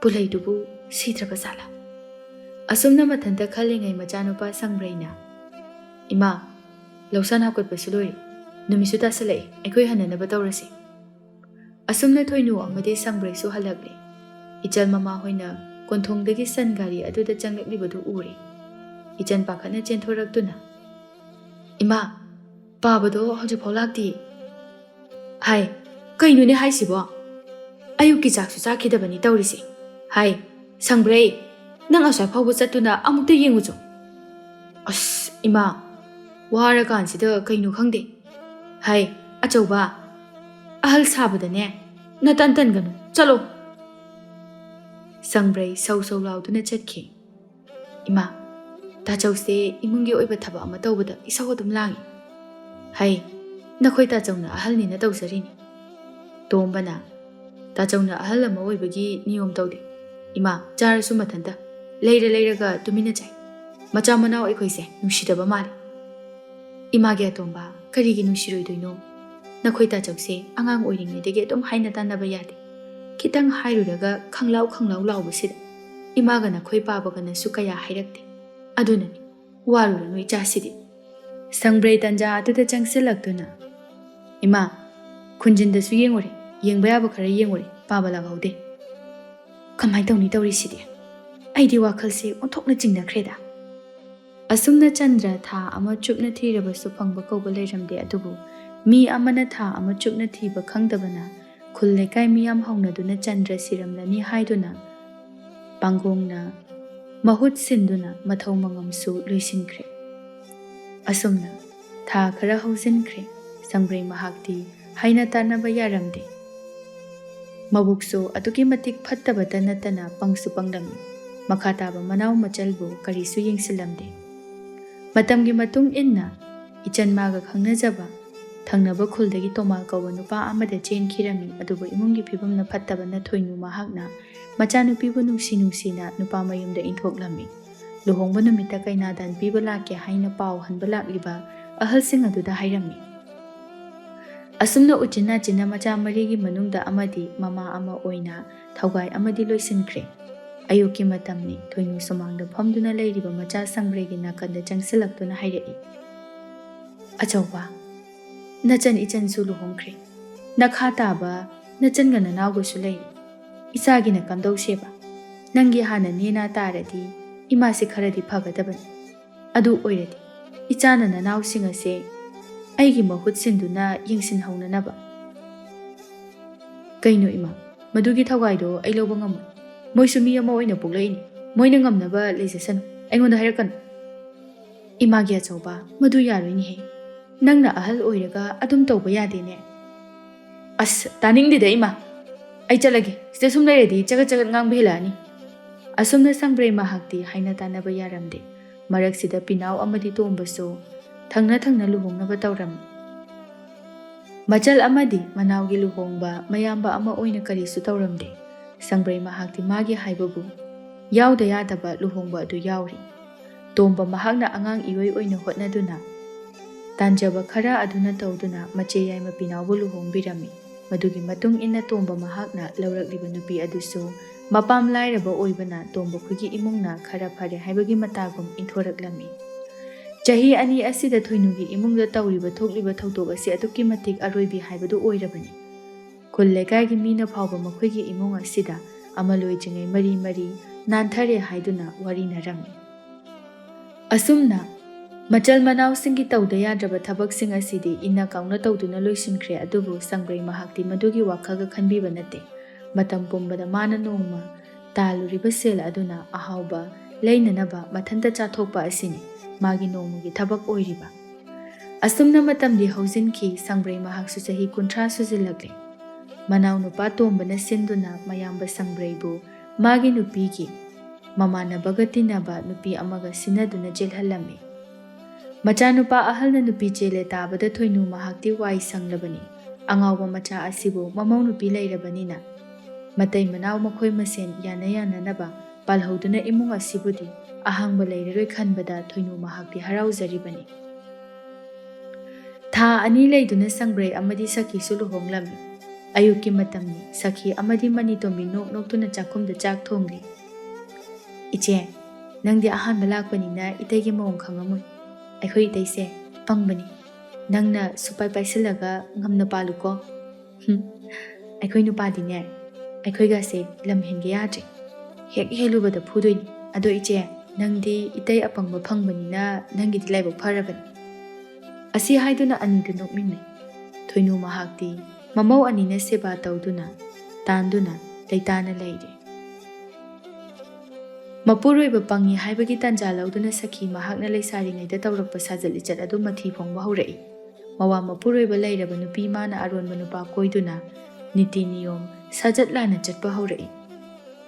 ꯄꯨꯂꯩꯗꯨꯕꯨ ꯁꯤꯗ꯭ꯔꯕ ꯖꯥꯠꯂꯥ?" ꯑꯁꯨꯝꯅ ꯃꯊꯟꯇ ꯈꯜꯂꯤꯉꯩ ꯃꯆꯥꯅꯨꯄꯥ ꯁꯪꯕ꯭ꯔꯩꯅ, "ꯏꯃꯥ, ꯂꯧꯁꯥꯟ ꯍꯥꯞꯀꯠꯄꯁꯨ ꯂꯣꯏꯔꯦ꯫ ꯅꯨꯃꯤꯠꯁꯨ ꯇꯥꯁꯜꯂꯛꯑꯦ, ꯑꯩꯈꯣꯏ ꯍꯟꯅꯅꯕ ꯇꯧꯔꯁꯤ꯫" ꯑꯁꯨꯝꯅ ꯊꯣꯏꯅꯨ ꯑꯃꯗꯤ ꯁꯪꯕ꯭ꯔꯩꯁꯨ ꯍꯜꯂꯛꯂꯦ꯫ ꯏꯆꯜ ꯃꯃꯥ ꯍꯣꯏꯅ ꯀꯣꯟꯊꯣꯡꯗꯒꯤ ꯁꯟ ꯒꯥꯔꯤ ꯑꯗꯨꯗ ꯆꯪꯂꯛꯂꯤꯕꯗꯨ ꯎꯔꯦ꯫ ꯏꯆꯟ ꯄꯥꯈꯠꯅ ꯆꯦꯟꯊꯣꯔꯛꯇꯨꯅ, "ꯏꯃꯥ, ꯄꯥꯕꯗꯣ ꯍꯧꯖꯤꯛꯐꯥꯎ ꯂꯥꯛꯇꯦ꯫" ꯍꯥꯏ, "ꯀꯩꯅꯣꯅꯦ ꯍꯥꯏꯁꯤꯕꯣ? ꯑꯌꯨꯛꯀꯤ ꯆꯥꯛꯁꯨ ꯆꯥꯈꯤꯗꯕꯅꯤ ꯇꯧꯔꯤꯁꯦ꯫" ꯍꯥꯏ, "ꯁꯪꯕ꯭ꯔꯩ, ꯅꯪ ꯑꯁ꯭ꯋꯥꯏ ꯐꯥꯎꯕ ꯆꯠꯇꯨꯅ ꯑꯃꯨꯛꯇ ꯌꯦꯡꯉꯨꯆꯣ꯫" "ꯑꯁ, ꯏꯃꯥ, ꯋꯥꯔꯀꯥꯟꯁꯤꯗ ꯀꯩꯅꯣ ꯈꯪꯗꯦ꯫" ꯍꯥꯏ, "ꯑꯆꯧꯕ, ꯑꯍꯜ ꯁꯥꯕꯗꯅꯦ ꯅꯇꯟ ꯇꯟꯒꯅꯨ, ꯆꯠꯂꯣ꯫" ꯁꯪꯕ꯭ꯔꯩ ꯁꯧ ꯁꯧ ꯂꯥꯎꯗꯨꯅ ꯆꯠꯈꯤ꯫ "ꯏꯃꯥ, ꯇꯥꯆꯧꯁꯦ ꯏꯃꯨꯡꯒꯤ ꯑꯣꯏꯕ ꯊꯕꯛ ꯑꯃ ꯇꯧꯕꯗ ꯏꯁꯧ ꯑꯗꯨꯝ ꯂꯥꯡꯉꯤ꯫" ꯍꯩ, "ꯅꯈꯣꯏ ꯇꯥꯆꯧꯅ ꯑꯍꯜꯅꯤꯅ ꯇꯧꯖꯔꯤꯅꯤ꯫" ꯇꯣꯝꯕꯅ, "ꯇꯥꯆꯧꯅ ꯑꯍꯜ ꯑꯃ ꯑꯣꯏꯕꯒꯤ ꯅꯤꯌꯣꯝ ꯇꯧꯗꯦ꯫ ꯏꯃꯥ, ꯆꯥꯔꯁꯨ ꯃꯊꯟꯇ, ꯂꯩꯔ ꯂꯩꯔꯒ ꯇꯨꯃꯤꯟꯅ ꯆꯥꯏ꯫ ꯃꯆꯥ ꯃꯅꯥꯎ ꯑꯩꯈꯣꯏꯁꯦ ꯅꯨꯡꯁꯤꯗꯕ ꯃꯥꯜꯂꯦ꯫" "ꯏꯃꯥꯒꯤ ꯑꯇꯣꯝꯕ, ꯀꯔꯤꯒꯤ ꯅꯨꯡꯁꯤꯔꯣꯏꯗꯣꯏꯅꯣ? ꯅꯈꯣꯏ ꯇꯥꯆꯧꯁꯦ ꯑꯉꯥꯡ ꯑꯣꯏꯔꯤꯉꯩꯗꯒꯤ ꯑꯗꯨꯝ ꯍꯥꯏꯅ ꯇꯥꯟꯅꯕ ꯌꯥꯗꯦ꯫ ꯈꯤꯇꯪ ꯍꯥꯏꯔꯨꯔꯒ ꯈꯪꯂꯥꯎ ꯈꯪꯂꯥꯎ ꯂꯥꯎꯕꯁꯤꯗ ꯏꯃꯥꯒ ꯅꯈꯣꯏ ꯄꯥꯕꯒꯅꯁꯨ ꯀꯌꯥ ꯍꯥꯏꯔꯛꯇꯦ꯫ ꯑꯗꯨꯅꯅꯤ, ꯋꯥꯔꯨꯔꯅꯨ ꯏꯆꯥꯁꯤꯗꯤ꯫" ꯁꯪꯕ꯭ꯔꯩ ꯇꯟꯖꯥ ꯑꯗꯨꯗ ꯆꯪꯁꯤꯜꯂꯛꯇꯨꯅ, "ꯏꯃꯥ, ꯈꯨꯟꯖꯤꯟꯗꯁꯨ ꯌꯦꯡꯉꯨꯔꯦ, ꯌꯦꯡꯕ ꯌꯥꯕ ꯈꯔ ꯌꯦꯡꯉꯨꯔꯦ, ꯄꯥꯕ ꯂꯥꯛꯍꯧꯗꯦ꯫ ꯀꯃꯥꯏꯅ ꯇꯧꯅꯤ ꯇꯧꯔꯤꯁꯤꯗꯤ? ꯑꯩꯗꯤ ꯋꯥꯈꯜꯁꯦ ꯑꯣꯟꯊꯣꯛꯅ ꯆꯤꯡꯅꯈ꯭ꯔꯦꯗ꯫" ꯑꯁꯨꯝꯅ ꯆꯟꯗ꯭ꯔ ꯊꯥ ꯑꯃ ꯆꯨꯞꯅ ꯊꯤꯔꯕꯁꯨ ꯐꯪꯕ ꯀꯧꯕ ꯂꯩꯔꯝꯗꯦ꯫ ꯑꯗꯨꯕꯨ ꯃꯤ ꯑꯃꯅ ꯊꯥ ꯑꯃ ꯆꯨꯞꯅ ꯊꯤꯕ ꯈꯪꯗꯕꯅ ꯈꯨꯜ ꯂꯩꯀꯥꯏ ꯃꯤꯌꯥꯝ ꯍꯧꯅꯗꯨꯅ ꯆꯟꯗ꯭ꯔ ꯁꯤꯔꯝꯂꯅꯤ ꯍꯥꯏꯗꯨꯅ ꯄꯥꯡꯒꯣꯡꯅ ꯃꯍꯨꯠ ꯁꯤꯟꯗꯨꯅ ꯃꯊꯧ ꯃꯉꯝꯁꯨ ꯂꯣꯏꯁꯤꯟꯈ꯭ꯔꯦ꯫ ꯑꯁꯨꯝꯅ ꯊꯥ ꯈꯔ ꯍꯧꯖꯤꯟꯈ꯭ꯔꯦ꯫ ꯁꯪꯕ꯭ꯔꯩ ꯃꯍꯥꯛꯇꯤ ꯍꯥꯏꯅ ꯇꯥꯟꯅꯕ ꯌꯥꯔꯝꯗꯦ꯫ ꯃꯕꯨꯛꯁꯨ ꯑꯗꯨꯛꯀꯤ ꯃꯇꯤꯛ ꯐꯠꯇꯕꯇ ꯅꯠꯇꯅ ꯄꯪꯁꯨ ꯄꯪꯂꯝꯃꯤ꯫ ꯃꯈꯥ ꯇꯥꯕ ꯃꯅꯥꯎ ꯃꯆꯜꯕꯨ ꯀꯔꯤꯁꯨ ꯌꯦꯡꯁꯤꯜꯂꯝꯗꯦ꯫ ꯃꯇꯝꯒꯤ ꯃꯇꯨꯡ ꯏꯟꯅ ꯏꯆꯟ ꯃꯥꯒ ꯈꯪꯅꯖꯕ ꯊꯪꯅꯕ ꯈꯨꯜꯗꯒꯤ ꯇꯣꯃꯥꯜ ꯀꯧꯕ ꯅꯨꯄꯥ ꯑꯃꯗ ꯆꯦꯟꯈꯤꯔꯝꯃꯤ꯫ ꯑꯗꯨꯕꯨ ꯏꯃꯨꯡꯒꯤ ꯐꯤꯕꯝꯅ ꯐꯠꯇꯕꯅ ꯊꯣꯏꯅꯨ ꯃꯍꯥꯛꯅ ꯃꯆꯥꯅꯨꯄꯤꯕꯨ ꯅꯨꯡꯁꯤ ꯅꯨꯡꯁꯤꯅ ꯅꯨꯄꯥ ꯃꯌꯨꯝꯗ ꯏꯟꯊꯣꯛꯂꯝꯃꯤ꯫ ꯂꯨꯍꯣꯡꯕ ꯅꯨꯃꯤꯠꯇ ꯀꯩꯅꯥꯗꯥꯟ ꯄꯤꯕ ꯂꯥꯛꯀꯦ ꯍꯥꯏꯅ ꯄꯥꯎ ꯍꯟꯕ ꯂꯥꯛꯂꯤꯕ ꯑꯍꯜꯁꯤꯡ ꯑꯗꯨꯗ ꯍꯥꯏꯔꯝꯃꯤ꯫ ꯑꯁꯨꯝꯅ ꯎꯆꯤꯟ ꯅꯥꯆꯤꯟꯅ ꯃꯆꯥ ꯃꯔꯤꯒꯤ ꯃꯅꯨꯡꯗ ꯑꯃꯗꯤ ꯃꯃꯥ ꯑꯃ ꯑꯣꯏꯅ ꯊꯧꯒꯥꯏ ꯑꯃꯗꯤ ꯂꯣꯏꯁꯤꯟꯈ꯭ꯔꯦ꯫ ꯑꯌꯨꯛꯀꯤ ꯃꯇꯝꯅꯤ꯫ ꯊꯣꯏꯅꯨ ꯁꯨꯃꯥꯡꯗ ꯐꯝꯗꯨꯅ ꯂꯩꯔꯤꯕ ꯃꯆꯥ ꯁꯪꯕ꯭ꯔꯩꯒꯤ ꯅꯥꯀꯟꯗ ꯆꯪꯁꯤꯜꯂꯛꯇꯨꯅ ꯍꯥꯏꯔꯛꯏ, "ꯑꯆꯧꯕ, ꯅꯆꯟ ꯏꯆꯟꯁꯨ ꯂꯨꯍꯣꯡꯈ꯭ꯔꯦ꯫ ꯅꯈꯥ ꯇꯥꯕ ꯅꯆꯟꯒ ꯅꯅꯥꯎꯒꯁꯨ ꯂꯩꯔꯦ꯫ ꯏꯆꯥꯒꯤꯅ ꯀꯝꯗꯧꯁꯦꯕ? ꯅꯪꯒꯤ ꯍꯥꯟꯅ ꯅꯦꯅꯥ ꯇꯥꯔꯗꯤ ꯏꯃꯥꯁꯦ ꯈꯔꯗꯤ ꯐꯒꯗꯕꯅꯤ꯫ ꯑꯗꯨ ꯑꯣꯏꯔꯗꯤ ꯏꯆꯥꯅ ꯅꯅꯥꯎꯁꯤꯡ ꯑꯁꯦ ꯑꯩꯒꯤ ꯃꯍꯨꯠ ꯁꯤꯟꯗꯨꯅ ꯌꯦꯡꯁꯤꯟꯍꯧꯅꯅꯕ꯫" "ꯀꯩꯅꯣ ꯏꯃꯥ, ꯃꯗꯨꯒꯤ ꯊꯧꯒꯥꯏꯗꯣ ꯑꯩ ꯂꯧꯕ ꯉꯝꯃꯣꯏ꯫ ꯃꯣꯏꯁꯨ ꯃꯤ ꯑꯃ ꯑꯣꯏꯅ ꯄꯣꯛꯂꯛꯏꯅꯤ꯫ ꯃꯣꯏꯅ ꯉꯝꯅꯕ ꯂꯩꯖꯁꯅꯨ, ꯑꯩꯉꯣꯟꯗ ꯍꯥꯏꯔꯛꯀꯅꯨ꯫" "ꯏꯃꯥꯒꯤ ꯑꯆꯧꯕ, ꯃꯗꯨ ꯌꯥꯔꯣꯏꯅꯦꯍꯦ꯫ ꯅꯪꯅ ꯑꯍꯜ ꯑꯣꯏꯔꯒ ꯑꯗꯨꯝ ꯇꯧꯕ ꯌꯥꯗꯦꯅꯦ꯫" "ꯑꯁ, ꯇꯥꯅꯤꯡꯗꯦꯗ ꯏꯃꯥ꯫ ꯑꯩ ꯆꯠꯂꯒꯦ꯫ ꯁꯤꯗ ꯁꯨꯝ ꯂꯩꯔꯗꯤ ꯆꯒꯠ ꯆꯒꯠ ꯉꯥꯡꯕ ꯍꯦꯜꯂꯛꯑꯅꯤ꯫" ꯑꯁꯨꯝꯅ ꯁꯪꯕ꯭ꯔꯩ ꯃꯍꯥꯛꯇꯤ ꯍꯥꯏꯅ ꯇꯥꯅꯕ ꯌꯥꯔꯝꯗꯦ꯫ ꯃꯔꯛꯁꯤꯗ ꯄꯤꯅꯥꯎ ꯑꯃꯗꯤ ꯇꯣꯝꯕꯁꯨ ꯊꯪꯅ ꯊꯪꯅ ꯂꯨꯍꯣꯡꯅꯕ ꯇꯧꯔꯝꯃꯤ꯫ ꯃꯆꯜ ꯑꯃꯗꯤ ꯃꯅꯥꯎꯒꯤ ꯂꯨꯍꯣꯡꯕ ꯃꯌꯥꯝꯕ ꯑꯃ ꯑꯣꯏꯅ ꯀꯔꯤꯁꯨ ꯇꯧꯔꯝꯗꯦ꯫ ꯁꯪꯕ꯭ꯔꯩ ꯃꯍꯥꯛꯇꯤ ꯃꯥꯒꯤ ꯍꯥꯏꯕꯕꯨ ꯌꯥꯎꯗ ꯌꯥꯗꯕ ꯂꯨꯍꯣꯡꯕ ꯑꯗꯨ ꯌꯥꯎꯔꯤ꯫ ꯇꯣꯝꯕ ꯃꯍꯥꯛꯅ ꯑꯉꯥꯡ ꯏꯑꯣꯏ ꯑꯣꯏꯅ ꯍꯣꯠꯅꯗꯨꯅ, ꯇꯥꯟꯖꯕ ꯈꯔ ꯑꯗꯨꯅ ꯇꯧꯗꯨꯅ ꯃꯆꯦ ꯌꯥꯏꯃ ꯄꯤꯅꯥꯎꯕꯨ ꯂꯨꯍꯣꯡꯕꯤꯔꯝꯃꯤ꯫ ꯃꯗꯨꯒꯤ ꯃꯇꯨꯡ ꯏꯟꯅ ꯇꯣꯝꯕ ꯃꯍꯥꯛꯅ ꯂꯧꯔꯛꯂꯤꯕ ꯅꯨꯄꯤ ꯑꯗꯨꯁꯨ ꯃꯄꯥꯝ ꯂꯥꯏꯔꯕ ꯑꯣꯏꯕꯅ ꯇꯣꯝꯕ ꯈꯣꯏꯒꯤ ꯏꯃꯨꯡꯅ ꯈꯔ ꯐꯔꯦ ꯍꯥꯏꯕꯒꯤ ꯃꯇꯥꯒꯨꯝ ꯏꯟꯊꯣꯔꯛꯂꯝꯃꯤ꯫ ꯆꯍꯤ ꯑꯅꯤ ꯑꯁꯤꯗ ꯊꯣꯏꯅꯨꯒꯤ ꯏꯃꯨꯡꯗ ꯇꯧꯔꯤꯕ ꯊꯣꯛꯂꯤꯕ ꯊꯧꯗꯣꯛ ꯑꯁꯤ ꯑꯗꯨꯛꯀꯤ ꯃꯇꯤꯛ ꯑꯔꯣꯏꯕꯤ ꯍꯥꯏꯕꯗꯨ ꯑꯣꯏꯔꯕꯅꯤ꯫ ꯈꯨꯜ ꯂꯩꯀꯥꯏꯒꯤ ꯃꯤꯅ ꯐꯥꯎꯕ ꯃꯈꯣꯏꯒꯤ ꯏꯃꯨꯡ ꯑꯁꯤꯗ ꯑꯃ ꯂꯣꯏꯗ꯭ꯔꯤꯉꯩ ꯃꯔꯤ ꯃꯔꯤ ꯅꯥꯟꯊꯔꯦ ꯍꯥꯏꯗꯨꯅ ꯋꯥꯔꯤꯅꯔꯝꯃꯤ꯫ ꯑꯁꯨꯝꯅ ꯃꯆꯜ ꯃꯅꯥꯎꯁꯤꯡꯒꯤ ꯇꯧꯗ ꯌꯥꯗ꯭ꯔꯕ ꯊꯕꯛꯁꯤꯡ ꯑꯁꯤꯗꯤ ꯏꯟꯅ ꯀꯥꯎꯅ ꯇꯧꯗꯨꯅ ꯂꯣꯏꯁꯤꯟꯈ꯭ꯔꯦ꯫ ꯑꯗꯨꯕꯨ ꯁꯪꯕ꯭ꯔꯩ ꯃꯍꯥꯛꯇꯤ ꯃꯗꯨꯒꯤ ꯋꯥꯈꯜꯒ ꯈꯟꯕꯤꯕ ꯅꯠꯇꯦ꯫ ꯃꯇꯝ ꯄꯨꯝꯕꯗ ꯃꯥꯅ ꯅꯣꯡꯃ ꯇꯥꯜꯂꯨꯔꯤꯕ ꯁꯦꯜ ꯑꯗꯨꯅ ꯑꯍꯥꯎꯕ ꯂꯩꯅꯅꯕ ꯃꯊꯟꯇ ꯆꯥꯊꯣꯛꯄ ꯑꯁꯤꯅꯤ ꯃꯥꯒꯤ ꯅꯣꯡꯃꯒꯤ ꯊꯕꯛ ꯑꯣꯏꯔꯤꯕ꯫ ꯑꯁꯨꯝꯅ ꯃꯇꯝꯗꯤ ꯍꯧꯖꯤꯟꯈꯤ꯫ ꯁꯪꯕ꯭ꯔꯩ ꯃꯍꯥꯛꯁꯨ ꯆꯍꯤ ꯀꯨꯟꯊ꯭ꯔꯥ ꯁꯨꯖꯤꯜꯂꯛꯂꯦ꯫ ꯃꯅꯥꯎꯅꯨꯄꯥ ꯇꯣꯝꯕꯅ ꯁꯤꯟꯗꯨꯅ ꯃꯌꯥꯝꯕ ꯁꯪꯕ꯭ꯔꯩꯕꯨ ꯃꯥꯒꯤ ꯅꯨꯄꯤꯒꯤ ꯃꯃꯥꯟꯅꯕꯒ ꯇꯤꯟꯅꯕ ꯅꯨꯄꯤ ꯑꯃꯒ ꯁꯤꯟꯅꯗꯨꯅ ꯆꯦꯜꯍꯜꯂꯝꯃꯤ꯫ ꯃꯆꯥꯅꯨꯄꯥ ꯑꯍꯜꯅ ꯅꯨꯄꯤ ꯆꯦꯜꯂꯦ ꯇꯥꯕꯗ ꯊꯣꯏꯅꯨ ꯃꯍꯥꯛꯇꯤ ꯋꯥꯏ ꯁꯪꯂꯕꯅꯤ꯫ ꯑꯉꯥꯎꯕ ꯃꯆꯥ ꯑꯁꯤꯕꯨ ꯃꯃꯧ ꯅꯨꯄꯤ ꯂꯩꯔꯕꯅꯤꯅ ꯃꯇꯩ ꯃꯅꯥꯎ ꯃꯈꯣꯏ ꯃꯁꯦꯟ ꯌꯥꯅ ꯌꯥꯅꯅꯕ ꯄꯥꯜꯍꯧꯗꯨꯅ ꯏꯃꯨꯡ ꯑꯁꯤꯕꯨꯗꯤ ꯑꯍꯥꯡꯕ ꯂꯩꯔꯔꯣꯏ ꯈꯟꯕꯗ ꯊꯣꯏꯅꯨ ꯃꯍꯥꯛꯇꯤ ꯍꯔꯥꯎꯖꯔꯤꯕꯅꯤ꯫ ꯊꯥ ꯑꯅꯤ ꯂꯩꯗꯨꯅ ꯁꯪꯕ꯭ꯔꯩ ꯑꯃꯗꯤ ꯁꯈꯤꯁꯨ ꯂꯨꯍꯣꯡꯂꯝꯃꯤ꯫ ꯑꯌꯨꯛꯀꯤ ꯃꯇꯝꯅꯤ꯫ ꯁꯈꯤ ꯑꯃꯗꯤ ꯃꯅꯤꯇꯣꯝꯕꯤ ꯅꯣꯛ ꯅꯣꯛꯇꯨꯅ ꯆꯥꯛꯈꯨꯝꯗ ꯆꯥꯛ ꯊꯣꯡꯂꯤ꯫ "ꯏꯆꯦ, ꯅꯪꯗꯤ ꯑꯍꯥꯟꯕ ꯂꯥꯛꯄꯅꯤꯅ ꯏꯇꯩꯒꯤ ꯃꯑꯣꯡ ꯈꯪꯉꯝꯃꯣꯏ꯫ ꯑꯩꯈꯣꯏ ꯏꯇꯩꯁꯦ ꯄꯪꯕꯅꯤ꯫ ꯅꯪꯅ ꯁꯨꯄꯥꯏ ꯄꯥꯏꯁꯤꯜꯂꯒ ꯉꯝꯅ ꯄꯥꯜꯂꯨꯀꯣ꯫" "ꯍꯨꯝ, ꯑꯩꯈꯣꯏ ꯅꯨꯄꯥꯗꯤꯅꯦ, ꯑꯩꯈꯣꯏꯒꯁꯦ ꯂꯝ ꯍꯦꯟꯒꯦ ꯌꯥꯗ꯭ꯔꯦ꯫ ꯍꯦꯛ ꯍꯦꯜꯂꯨꯕꯗ ꯐꯨꯗꯣꯏꯅꯤ꯫ ꯑꯗꯣ ꯏꯆꯦ, ꯅꯪꯗꯤ ꯏꯇꯩ ꯑꯄꯪꯕ ꯐꯪꯕꯅꯤꯅ ꯅꯪꯒꯤꯗꯤ ꯂꯥꯏꯕꯛ ꯐꯔꯕꯅꯤ꯫" ꯑꯁꯤ ꯍꯥꯏꯗꯨꯅ ꯑꯅꯤꯗꯨ ꯅꯣꯛꯃꯤꯟꯅꯩ꯫ ꯊꯣꯏꯅꯨ ꯃꯍꯥꯛꯇꯤ ꯃꯃꯧ ꯑꯅꯤꯅ ꯁꯦꯕꯥ ꯇꯧꯗꯨꯅ, ꯇꯥꯟꯗꯨꯅ ꯂꯩꯇꯥꯅ ꯂꯩꯔꯦ꯫ ꯃꯄꯨꯔꯣꯏꯕ ꯄꯪꯉꯤ ꯍꯥꯏꯕꯒꯤ ꯇꯥꯟꯖꯥ ꯂꯧꯗꯨꯅ ꯁꯈꯤ ꯃꯍꯥꯛꯅ ꯂꯩꯁꯥꯔꯤꯉꯩꯗ ꯇꯧꯔꯛꯄ ꯁꯥꯖꯠ ꯂꯤꯆꯠ ꯑꯗꯨ ꯃꯊꯤ ꯐꯣꯡꯕ ꯍꯧꯔꯛꯏ꯫ ꯃꯋꯥ ꯃꯄꯨꯔꯣꯏꯕ ꯂꯩꯔꯕ ꯅꯨꯄꯤ ꯃꯥꯅ ꯑꯔꯣꯟꯕ ꯅꯨꯄꯥ ꯀꯣꯏꯗꯨꯅ ꯅꯤꯇꯤ ꯅꯤꯌꯣꯝ ꯁꯥꯖꯠ ꯂꯥꯟꯅ ꯆꯠꯄ ꯍꯧꯔꯛꯏ꯫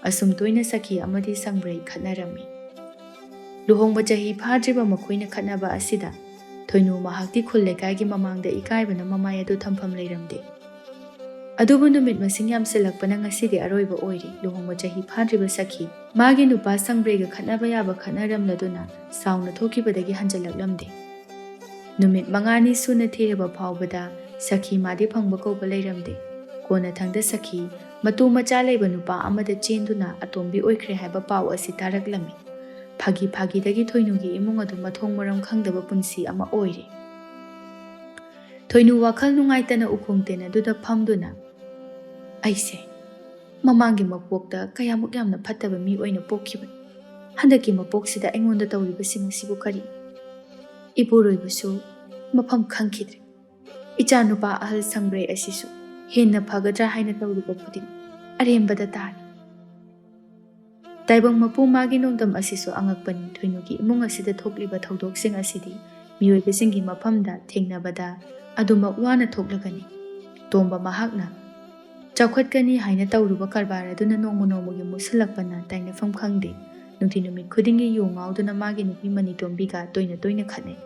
ꯑꯁꯨꯝ ꯇꯣꯏꯅ ꯁꯈꯤ ꯑꯃꯗꯤ ꯁꯪꯕ꯭ꯔꯩ ꯈꯠꯅꯔꯝꯃꯤ꯫ ꯂꯨꯍꯣꯡꯕ ꯆꯍꯤ ꯐꯥꯗ꯭ꯔꯤꯕ ꯃꯈꯣꯏꯅ ꯈꯠꯅꯕ ꯑꯁꯤꯗ ꯊꯣꯏꯅꯨ ꯃꯍꯥꯛꯇꯤ ꯈꯨꯜ ꯂꯩꯀꯥꯏꯒꯤ ꯃꯃꯥꯡꯗ ꯏꯀꯥꯏꯕꯅ ꯃꯃꯥꯏ ꯑꯗꯨ ꯊꯝꯐꯝ ꯂꯩꯔꯝꯗꯦ꯫ ꯑꯗꯨꯕꯨ ꯅꯨꯃꯤꯠ ꯃꯁꯤꯡ ꯌꯥꯝꯁꯤꯜꯂꯛꯄꯅ ꯉꯁꯤꯗꯤ ꯑꯔꯣꯏꯕ ꯑꯣꯏꯔꯦ꯫ ꯂꯨꯍꯣꯡꯕ ꯆꯍꯤ ꯐꯥꯗ꯭ꯔꯤꯕ ꯁꯈꯤ ꯃꯥꯒꯤ ꯅꯨꯄꯥ ꯁꯪꯕ꯭ꯔꯩꯒ ꯈꯠꯅꯕ ꯌꯥꯕ ꯈꯠꯅꯔꯝꯂꯗꯨꯅ ꯁꯥꯎꯅ ꯊꯣꯛꯈꯤꯕꯗꯒꯤ ꯍꯟꯖꯤꯜꯂꯛꯂꯝꯗꯦ꯫ ꯅꯨꯃꯤꯠ ꯃꯉꯥꯅꯤ ꯁꯨꯅ ꯊꯤꯔꯕ ꯐꯥꯎꯕꯗ ꯁꯈꯤ ꯃꯥꯗꯤ ꯐꯪꯕ ꯀꯧꯕ ꯂꯩꯔꯝꯗꯦ꯫ ꯀꯣꯟꯅꯊꯪꯗ ꯁꯈꯤ ꯃꯇꯨ ꯃꯆꯥ ꯂꯩꯕ ꯅꯨꯄꯥ ꯑꯃꯗ ꯆꯦꯟꯗꯨꯅ ꯑꯇꯣꯝꯕꯤ ꯑꯣꯏꯈ꯭ꯔꯦ ꯍꯥꯏꯕ ꯄꯥꯎ ꯑꯁꯤ ꯇꯥꯔꯛꯂꯝꯃꯤ꯫ ꯐꯥꯒꯤ ꯐꯥꯒꯤꯗꯒꯤ ꯊꯣꯏꯅꯨꯒꯤ ꯏꯃꯨꯡ ꯑꯗꯨ ꯃꯊꯣꯡ ꯃꯔꯝ ꯈꯪꯗꯕ ꯄꯨꯟꯁꯤ ꯑꯃ ꯑꯣꯏꯔꯦ꯫ ꯊꯣꯏꯅꯨ ꯋꯥꯈꯜ ꯅꯨꯡꯉꯥꯏꯇꯅ ꯎꯈꯣꯡ ꯇꯦꯟ ꯑꯗꯨꯗ ꯐꯝꯗꯨꯅ, "ꯑꯩꯁꯦ ꯃꯃꯥꯡꯒꯤ ꯃꯄꯣꯛꯇ ꯀꯌꯥꯃꯨꯛ ꯌꯥꯝꯅ ꯐꯠꯇꯕ ꯃꯤ ꯑꯣꯏꯅ ꯄꯣꯛꯈꯤꯕꯅꯤ꯫ ꯍꯟꯗꯛꯀꯤ ꯃꯄꯣꯛꯁꯤꯗ ꯑꯩꯉꯣꯟꯗ ꯇꯧꯔꯤꯕꯁꯤꯡ ꯑꯁꯤꯕꯨ ꯀꯔꯤ? ꯏꯄꯨꯔꯣꯏꯕꯁꯨ ꯃꯐꯝ ꯈꯪꯈꯤꯗ꯭ꯔꯦ꯫ ꯏꯆꯥ ꯅꯨꯄꯥ ꯑꯍꯜ ꯁꯪꯕ꯭ꯔꯩ ꯑꯁꯤꯁꯨ ꯍꯦꯟꯅ ꯐꯒꯗ꯭ꯔꯥ ꯍꯥꯏꯅ ꯇꯧꯔꯨꯕ ꯈꯨꯗꯤꯡ ꯑꯔꯦꯝꯕꯗ ꯇꯥꯔꯦ꯫" ꯇꯥꯏꯕꯪ ꯃꯄꯨ ꯃꯥꯒꯤ ꯅꯣꯡꯗꯝ ꯑꯁꯤꯁꯨ ꯑꯉꯛꯄꯅꯤ꯫ ꯊꯣꯏꯅꯨꯒꯤ ꯏꯃꯨꯡ ꯑꯁꯤꯗ ꯊꯣꯛꯂꯤꯕ ꯊꯧꯗꯣꯛꯁꯤꯡ ꯑꯁꯤꯗꯤ ꯃꯤꯑꯣꯏꯕꯁꯤꯡꯒꯤ ꯃꯐꯝꯗ ꯊꯦꯡꯅꯕꯗ ꯑꯗꯨꯃꯛ ꯋꯥꯅ ꯊꯣꯛꯂꯒꯅꯤ꯫ ꯇꯣꯝꯕ ꯃꯍꯥꯛꯅ ꯆꯥꯎꯈꯠꯀꯅꯤ ꯍꯥꯏꯅ ꯇꯧꯔꯨꯕ ꯀꯔꯕꯥꯔ ꯑꯗꯨꯅ ꯅꯣꯡꯃ ꯅꯣꯡꯃꯒꯤ ꯃꯨꯁꯜꯂꯛꯄꯅ ꯇꯥꯏꯅꯐꯝ ꯈꯪꯗꯦ꯫ ꯅꯨꯡꯇꯤ ꯅꯨꯃꯤꯠ ꯈꯨꯗꯤꯡꯒꯤ ꯌꯨ ꯉꯥꯎꯗꯨꯅ ꯃꯥꯒꯤ ꯅꯨꯄꯤ ꯃꯅꯤꯇꯣꯝꯕꯤꯒ ꯇꯣꯏꯅ ꯇꯣꯏꯅ ꯈꯠꯅꯩ꯫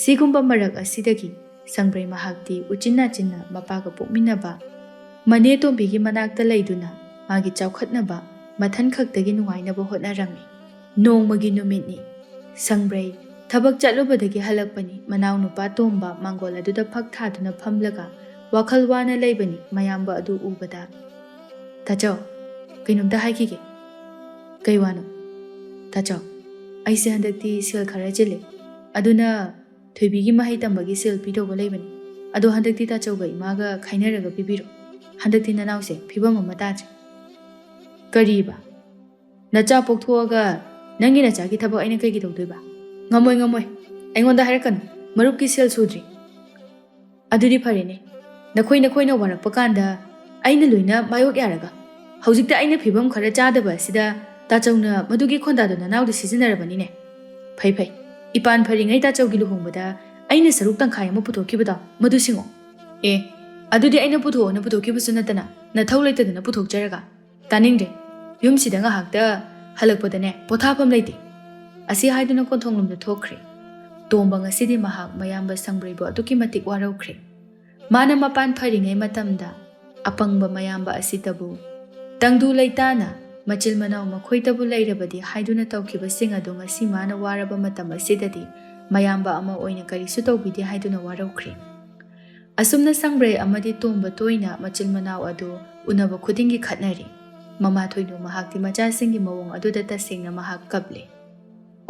ꯁꯤꯒꯨꯝꯕ ꯃꯔꯛ ꯑꯁꯤꯗꯒꯤ ꯁꯪꯕ꯭ꯔꯩ ꯃꯍꯥꯛꯇꯤ ꯎꯆꯤꯟ ꯅꯥꯆꯤꯟꯅ ꯃꯄꯥꯒ ꯄꯣꯛꯃꯤꯟꯅꯕ ꯃꯅꯦ ꯇꯣꯝꯕꯤꯒꯤ ꯃꯅꯥꯛꯇ ꯂꯩꯗꯨꯅ ꯃꯥꯒꯤ ꯆꯥꯎꯈꯠꯅꯕ, ꯃꯊꯟ ꯈꯛꯇꯒꯤ ꯅꯨꯡꯉꯥꯏꯅꯕ ꯍꯣꯠꯅꯔꯝꯃꯤ꯫ ꯅꯣꯡꯃꯒꯤ ꯅꯨꯃꯤꯠꯅꯤ꯫ ꯁꯪꯕ꯭ꯔꯩ ꯊꯕꯛ ꯆꯠꯂꯨꯕꯗꯒꯤ ꯍꯜꯂꯛꯄꯅꯤ꯫ ꯃꯅꯥꯎꯅꯨꯄꯥ ꯇꯣꯝꯕ ꯃꯥꯡꯒꯣꯜ ꯑꯗꯨꯗ ꯐꯛ ꯊꯥꯗꯨꯅ ꯐꯝꯂꯒ ꯋꯥꯈꯜ ꯋꯥꯅ ꯂꯩꯕꯅꯤ꯫ ꯃꯌꯥꯝꯕ ꯑꯗꯨ ꯎꯕꯗ, "ꯇꯥꯆꯧ, ꯀꯩꯅꯣꯝꯇ ꯍꯥꯏꯈꯤꯒꯦ꯫" "ꯀꯩ ꯋꯥꯅꯣ?" "ꯇꯥꯆꯧ, ꯑꯩꯁꯦ ꯍꯟꯗꯛꯇꯤ ꯁꯦꯜ ꯈꯔ ꯆꯤꯜꯂꯦ꯫ ꯑꯗꯨꯅ ꯊꯣꯏꯕꯤꯒꯤ ꯃꯍꯩ ꯇꯝꯕꯒꯤ ꯁꯦꯜ ꯄꯤꯗꯧꯕ ꯂꯩꯕꯅꯤ꯫ ꯑꯗꯣ ꯍꯟꯗꯛꯇꯤ ꯇꯥꯆꯧꯒ ꯏꯃꯥꯒ ꯈꯥꯏꯅꯔꯒ ꯄꯤꯕꯤꯔꯣ꯫ ꯍꯟꯗꯛꯇꯤ ꯅꯅꯥꯎꯁꯦ ꯐꯤꯕꯝ ꯑꯃ ꯇꯥꯗ꯭ꯔꯦ꯫" "ꯀꯔꯤꯕ? ꯅꯆꯥ ꯄꯣꯛꯊꯣꯛꯑꯒ ꯅꯪꯒꯤ ꯅꯆꯥꯒꯤ ꯊꯕꯛ ꯑꯩꯅ ꯀꯩꯒꯤ ꯇꯧꯗꯣꯏꯕ? ꯉꯝꯃꯣꯏ, ꯉꯝꯃꯣꯏ꯫ ꯑꯩꯉꯣꯟꯗ ꯍꯥꯏꯔꯛꯀꯅꯨ꯫ ꯃꯔꯨꯞꯀꯤ ꯁꯦꯜ ꯁꯨꯗ꯭ꯔꯤ꯫" "ꯑꯗꯨꯗꯤ ꯐꯔꯦꯅꯦ꯫ ꯅꯈꯣꯏ ꯅꯈꯣꯏꯅ ꯋꯥꯔꯛꯄ ꯀꯥꯟꯗ ꯑꯩꯅ ꯂꯣꯏꯅ ꯃꯥꯌꯣꯛ ꯌꯥꯔꯒ, ꯍꯧꯖꯤꯛꯇ ꯑꯩꯅ ꯐꯤꯕꯝ ꯈꯔ ꯆꯥꯗꯕ ꯑꯁꯤꯗ ꯇꯥꯆꯧꯅ ꯃꯗꯨꯒꯤ ꯈꯣꯟꯗꯥꯗꯣ ꯅꯅꯥꯎꯗ ꯁꯤꯖꯤꯟꯅꯔꯕꯅꯤꯅꯦ꯫ ꯐꯩ, ꯐꯩ꯫ ꯏꯄꯥꯟ ꯐꯔꯤꯉꯩ ꯇꯥꯆꯧꯒꯤ ꯂꯨꯍꯣꯡꯕꯗ ꯑꯩꯅ ꯁꯔꯨꯛ ꯇꯪꯈꯥꯏ ꯑꯃ ꯄꯨꯊꯣꯛꯈꯤꯕꯗꯣ, ꯃꯗꯨ ꯁꯤꯡꯉꯣ꯫" "ꯑꯦ, ꯑꯗꯨꯗꯤ ꯑꯩꯅ ꯄꯨꯊꯣꯛꯑꯣꯅ ꯄꯨꯊꯣꯛꯈꯤꯕꯁꯨ ꯅꯠꯇꯅ ꯅꯊꯧ ꯂꯩꯇꯗꯅ ꯄꯨꯊꯣꯛꯆꯔꯒ? ꯇꯥꯅꯤꯡꯗꯦ꯫ ꯌꯨꯝꯁꯤꯗ ꯉꯥꯏꯍꯥꯛꯇ ꯍꯜꯂꯛꯄꯗꯅꯦ ꯄꯣꯊꯥꯐꯝ ꯂꯩꯇꯦ꯫" ꯑꯁꯤ ꯍꯥꯏꯗꯨꯅ ꯀꯣꯟꯊꯣꯡꯂꯣꯝꯗ ꯊꯣꯛꯈ꯭ꯔꯦ꯫ ꯇꯣꯝꯕ ꯉꯁꯤꯗꯤ ꯃꯍꯥꯛ ꯃꯌꯥꯝꯕ ꯁꯪꯕ꯭ꯔꯩꯕꯨ ꯑꯗꯨꯛꯀꯤ ꯃꯇꯤꯛ ꯋꯥꯔꯧꯈ꯭ꯔꯦ꯫ ꯃꯥꯅ ꯃꯄꯥꯟ ꯐꯔꯤꯉꯩ ꯃꯇꯝꯗ ꯑꯄꯪꯕ ꯃꯌꯥꯝꯕ ꯑꯁꯤꯗꯕꯨ ꯇꯪꯗꯨ ꯂꯩꯇꯥꯅ ꯃꯆꯤꯜ ꯃꯅꯥꯎ ꯃꯈꯣꯏꯇꯕꯨ ꯂꯩꯔꯕꯗꯤ ꯍꯥꯏꯗꯨꯅ ꯇꯧꯈꯤꯕꯁꯤꯡ ꯑꯗꯨ ꯉꯁꯤ ꯃꯥꯅ ꯋꯥꯔꯕ ꯃꯇꯝ ꯑꯁꯤꯗꯗꯤ ꯃꯌꯥꯝꯕ ꯑꯃ ꯑꯣꯏꯅ ꯀꯔꯤꯁꯨ ꯇꯧꯕꯤꯗꯦ ꯍꯥꯏꯗꯨꯅ ꯋꯥꯔꯧꯈ꯭ꯔꯦ꯫ ꯑꯁꯨꯝꯅ ꯁꯪꯕ꯭ꯔꯩ ꯑꯃꯗꯤ ꯇꯣꯝꯕ ꯇꯣꯏꯅ ꯃꯆꯤꯜ ꯃꯅꯥꯎ ꯑꯗꯨ ꯎꯅꯕ ꯈꯨꯗꯤꯡꯒꯤ ꯈꯠꯅꯔꯤ꯫ ꯃꯃꯥ ꯊꯣꯏꯅꯨ ꯃꯍꯥꯛꯇꯤ ꯃꯆꯥꯁꯤꯡꯒꯤ ꯃꯑꯣꯡ ꯑꯗꯨꯗ ꯇꯁꯦꯡꯅ ꯃꯍꯥꯛ ꯀꯞꯂꯦ꯫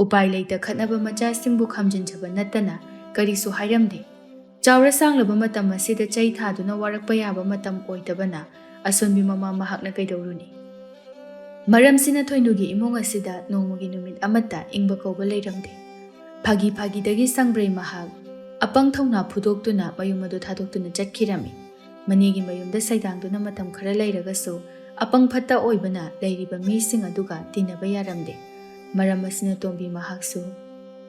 ꯎꯄꯥꯏ ꯂꯩꯇ ꯈꯠꯅꯕ ꯃꯆꯥꯁꯤꯡꯕꯨ ꯈꯥꯝꯖꯤꯟꯖꯕ ꯅꯠꯇꯅ ꯀꯔꯤꯁꯨ ꯍꯥꯏꯔꯝꯗꯦ꯫ ꯆꯥꯎꯔ ꯁꯥꯡꯂꯕ ꯃꯇꯝ ꯑꯁꯤꯗ ꯆꯩ ꯊꯥꯗꯨꯅ ꯋꯥꯔꯛꯄ ꯌꯥꯕ ꯃꯇꯝ ꯑꯣꯏꯗꯕꯅ ꯑꯁꯣꯟꯕꯤ ꯃꯃꯥ ꯃꯍꯥꯛꯅ ꯀꯩꯗꯧꯔꯨꯅꯤ? ꯃꯔꯝꯁꯤꯅ ꯊꯣꯏꯅꯨꯒꯤ ꯏꯃꯨꯡ ꯑꯁꯤꯗ ꯅꯣꯡꯃꯒꯤ ꯅꯨꯃꯤꯠ ꯑꯃꯠꯇ ꯏꯪꯕ ꯀꯧꯕ ꯂꯩꯔꯝꯗꯦ꯫ ꯐꯥꯒꯤ ꯐꯥꯒꯤꯗꯒꯤ ꯁꯪꯕ꯭ꯔꯩ ꯃꯍꯥꯛ ꯑꯄꯪ ꯊꯧꯅꯥ ꯐꯨꯗꯣꯛꯇꯨꯅ ꯃꯌꯨꯝ ꯑꯗꯨ ꯊꯥꯗꯣꯛꯇꯨꯅ ꯆꯠꯈꯤꯔꯝꯃꯤ꯫ ꯃꯅꯦꯒꯤ ꯃꯌꯨꯝꯗ ꯁꯩꯗꯥꯡꯗꯨꯅ ꯃꯇꯝ ꯈꯔ ꯂꯩꯔꯒꯁꯨ ꯑꯄꯪ ꯐꯠꯇ ꯑꯣꯏꯕꯅ ꯂꯩꯔꯤꯕ ꯃꯤꯁꯤꯡ ꯑꯗꯨꯒ ꯇꯤꯟꯅꯕ ꯌꯥꯔꯝꯗꯦ꯫ ꯃꯔꯝ ꯑꯁꯤꯅ ꯇꯣꯝꯕꯤ ꯃꯍꯥꯛꯁꯨ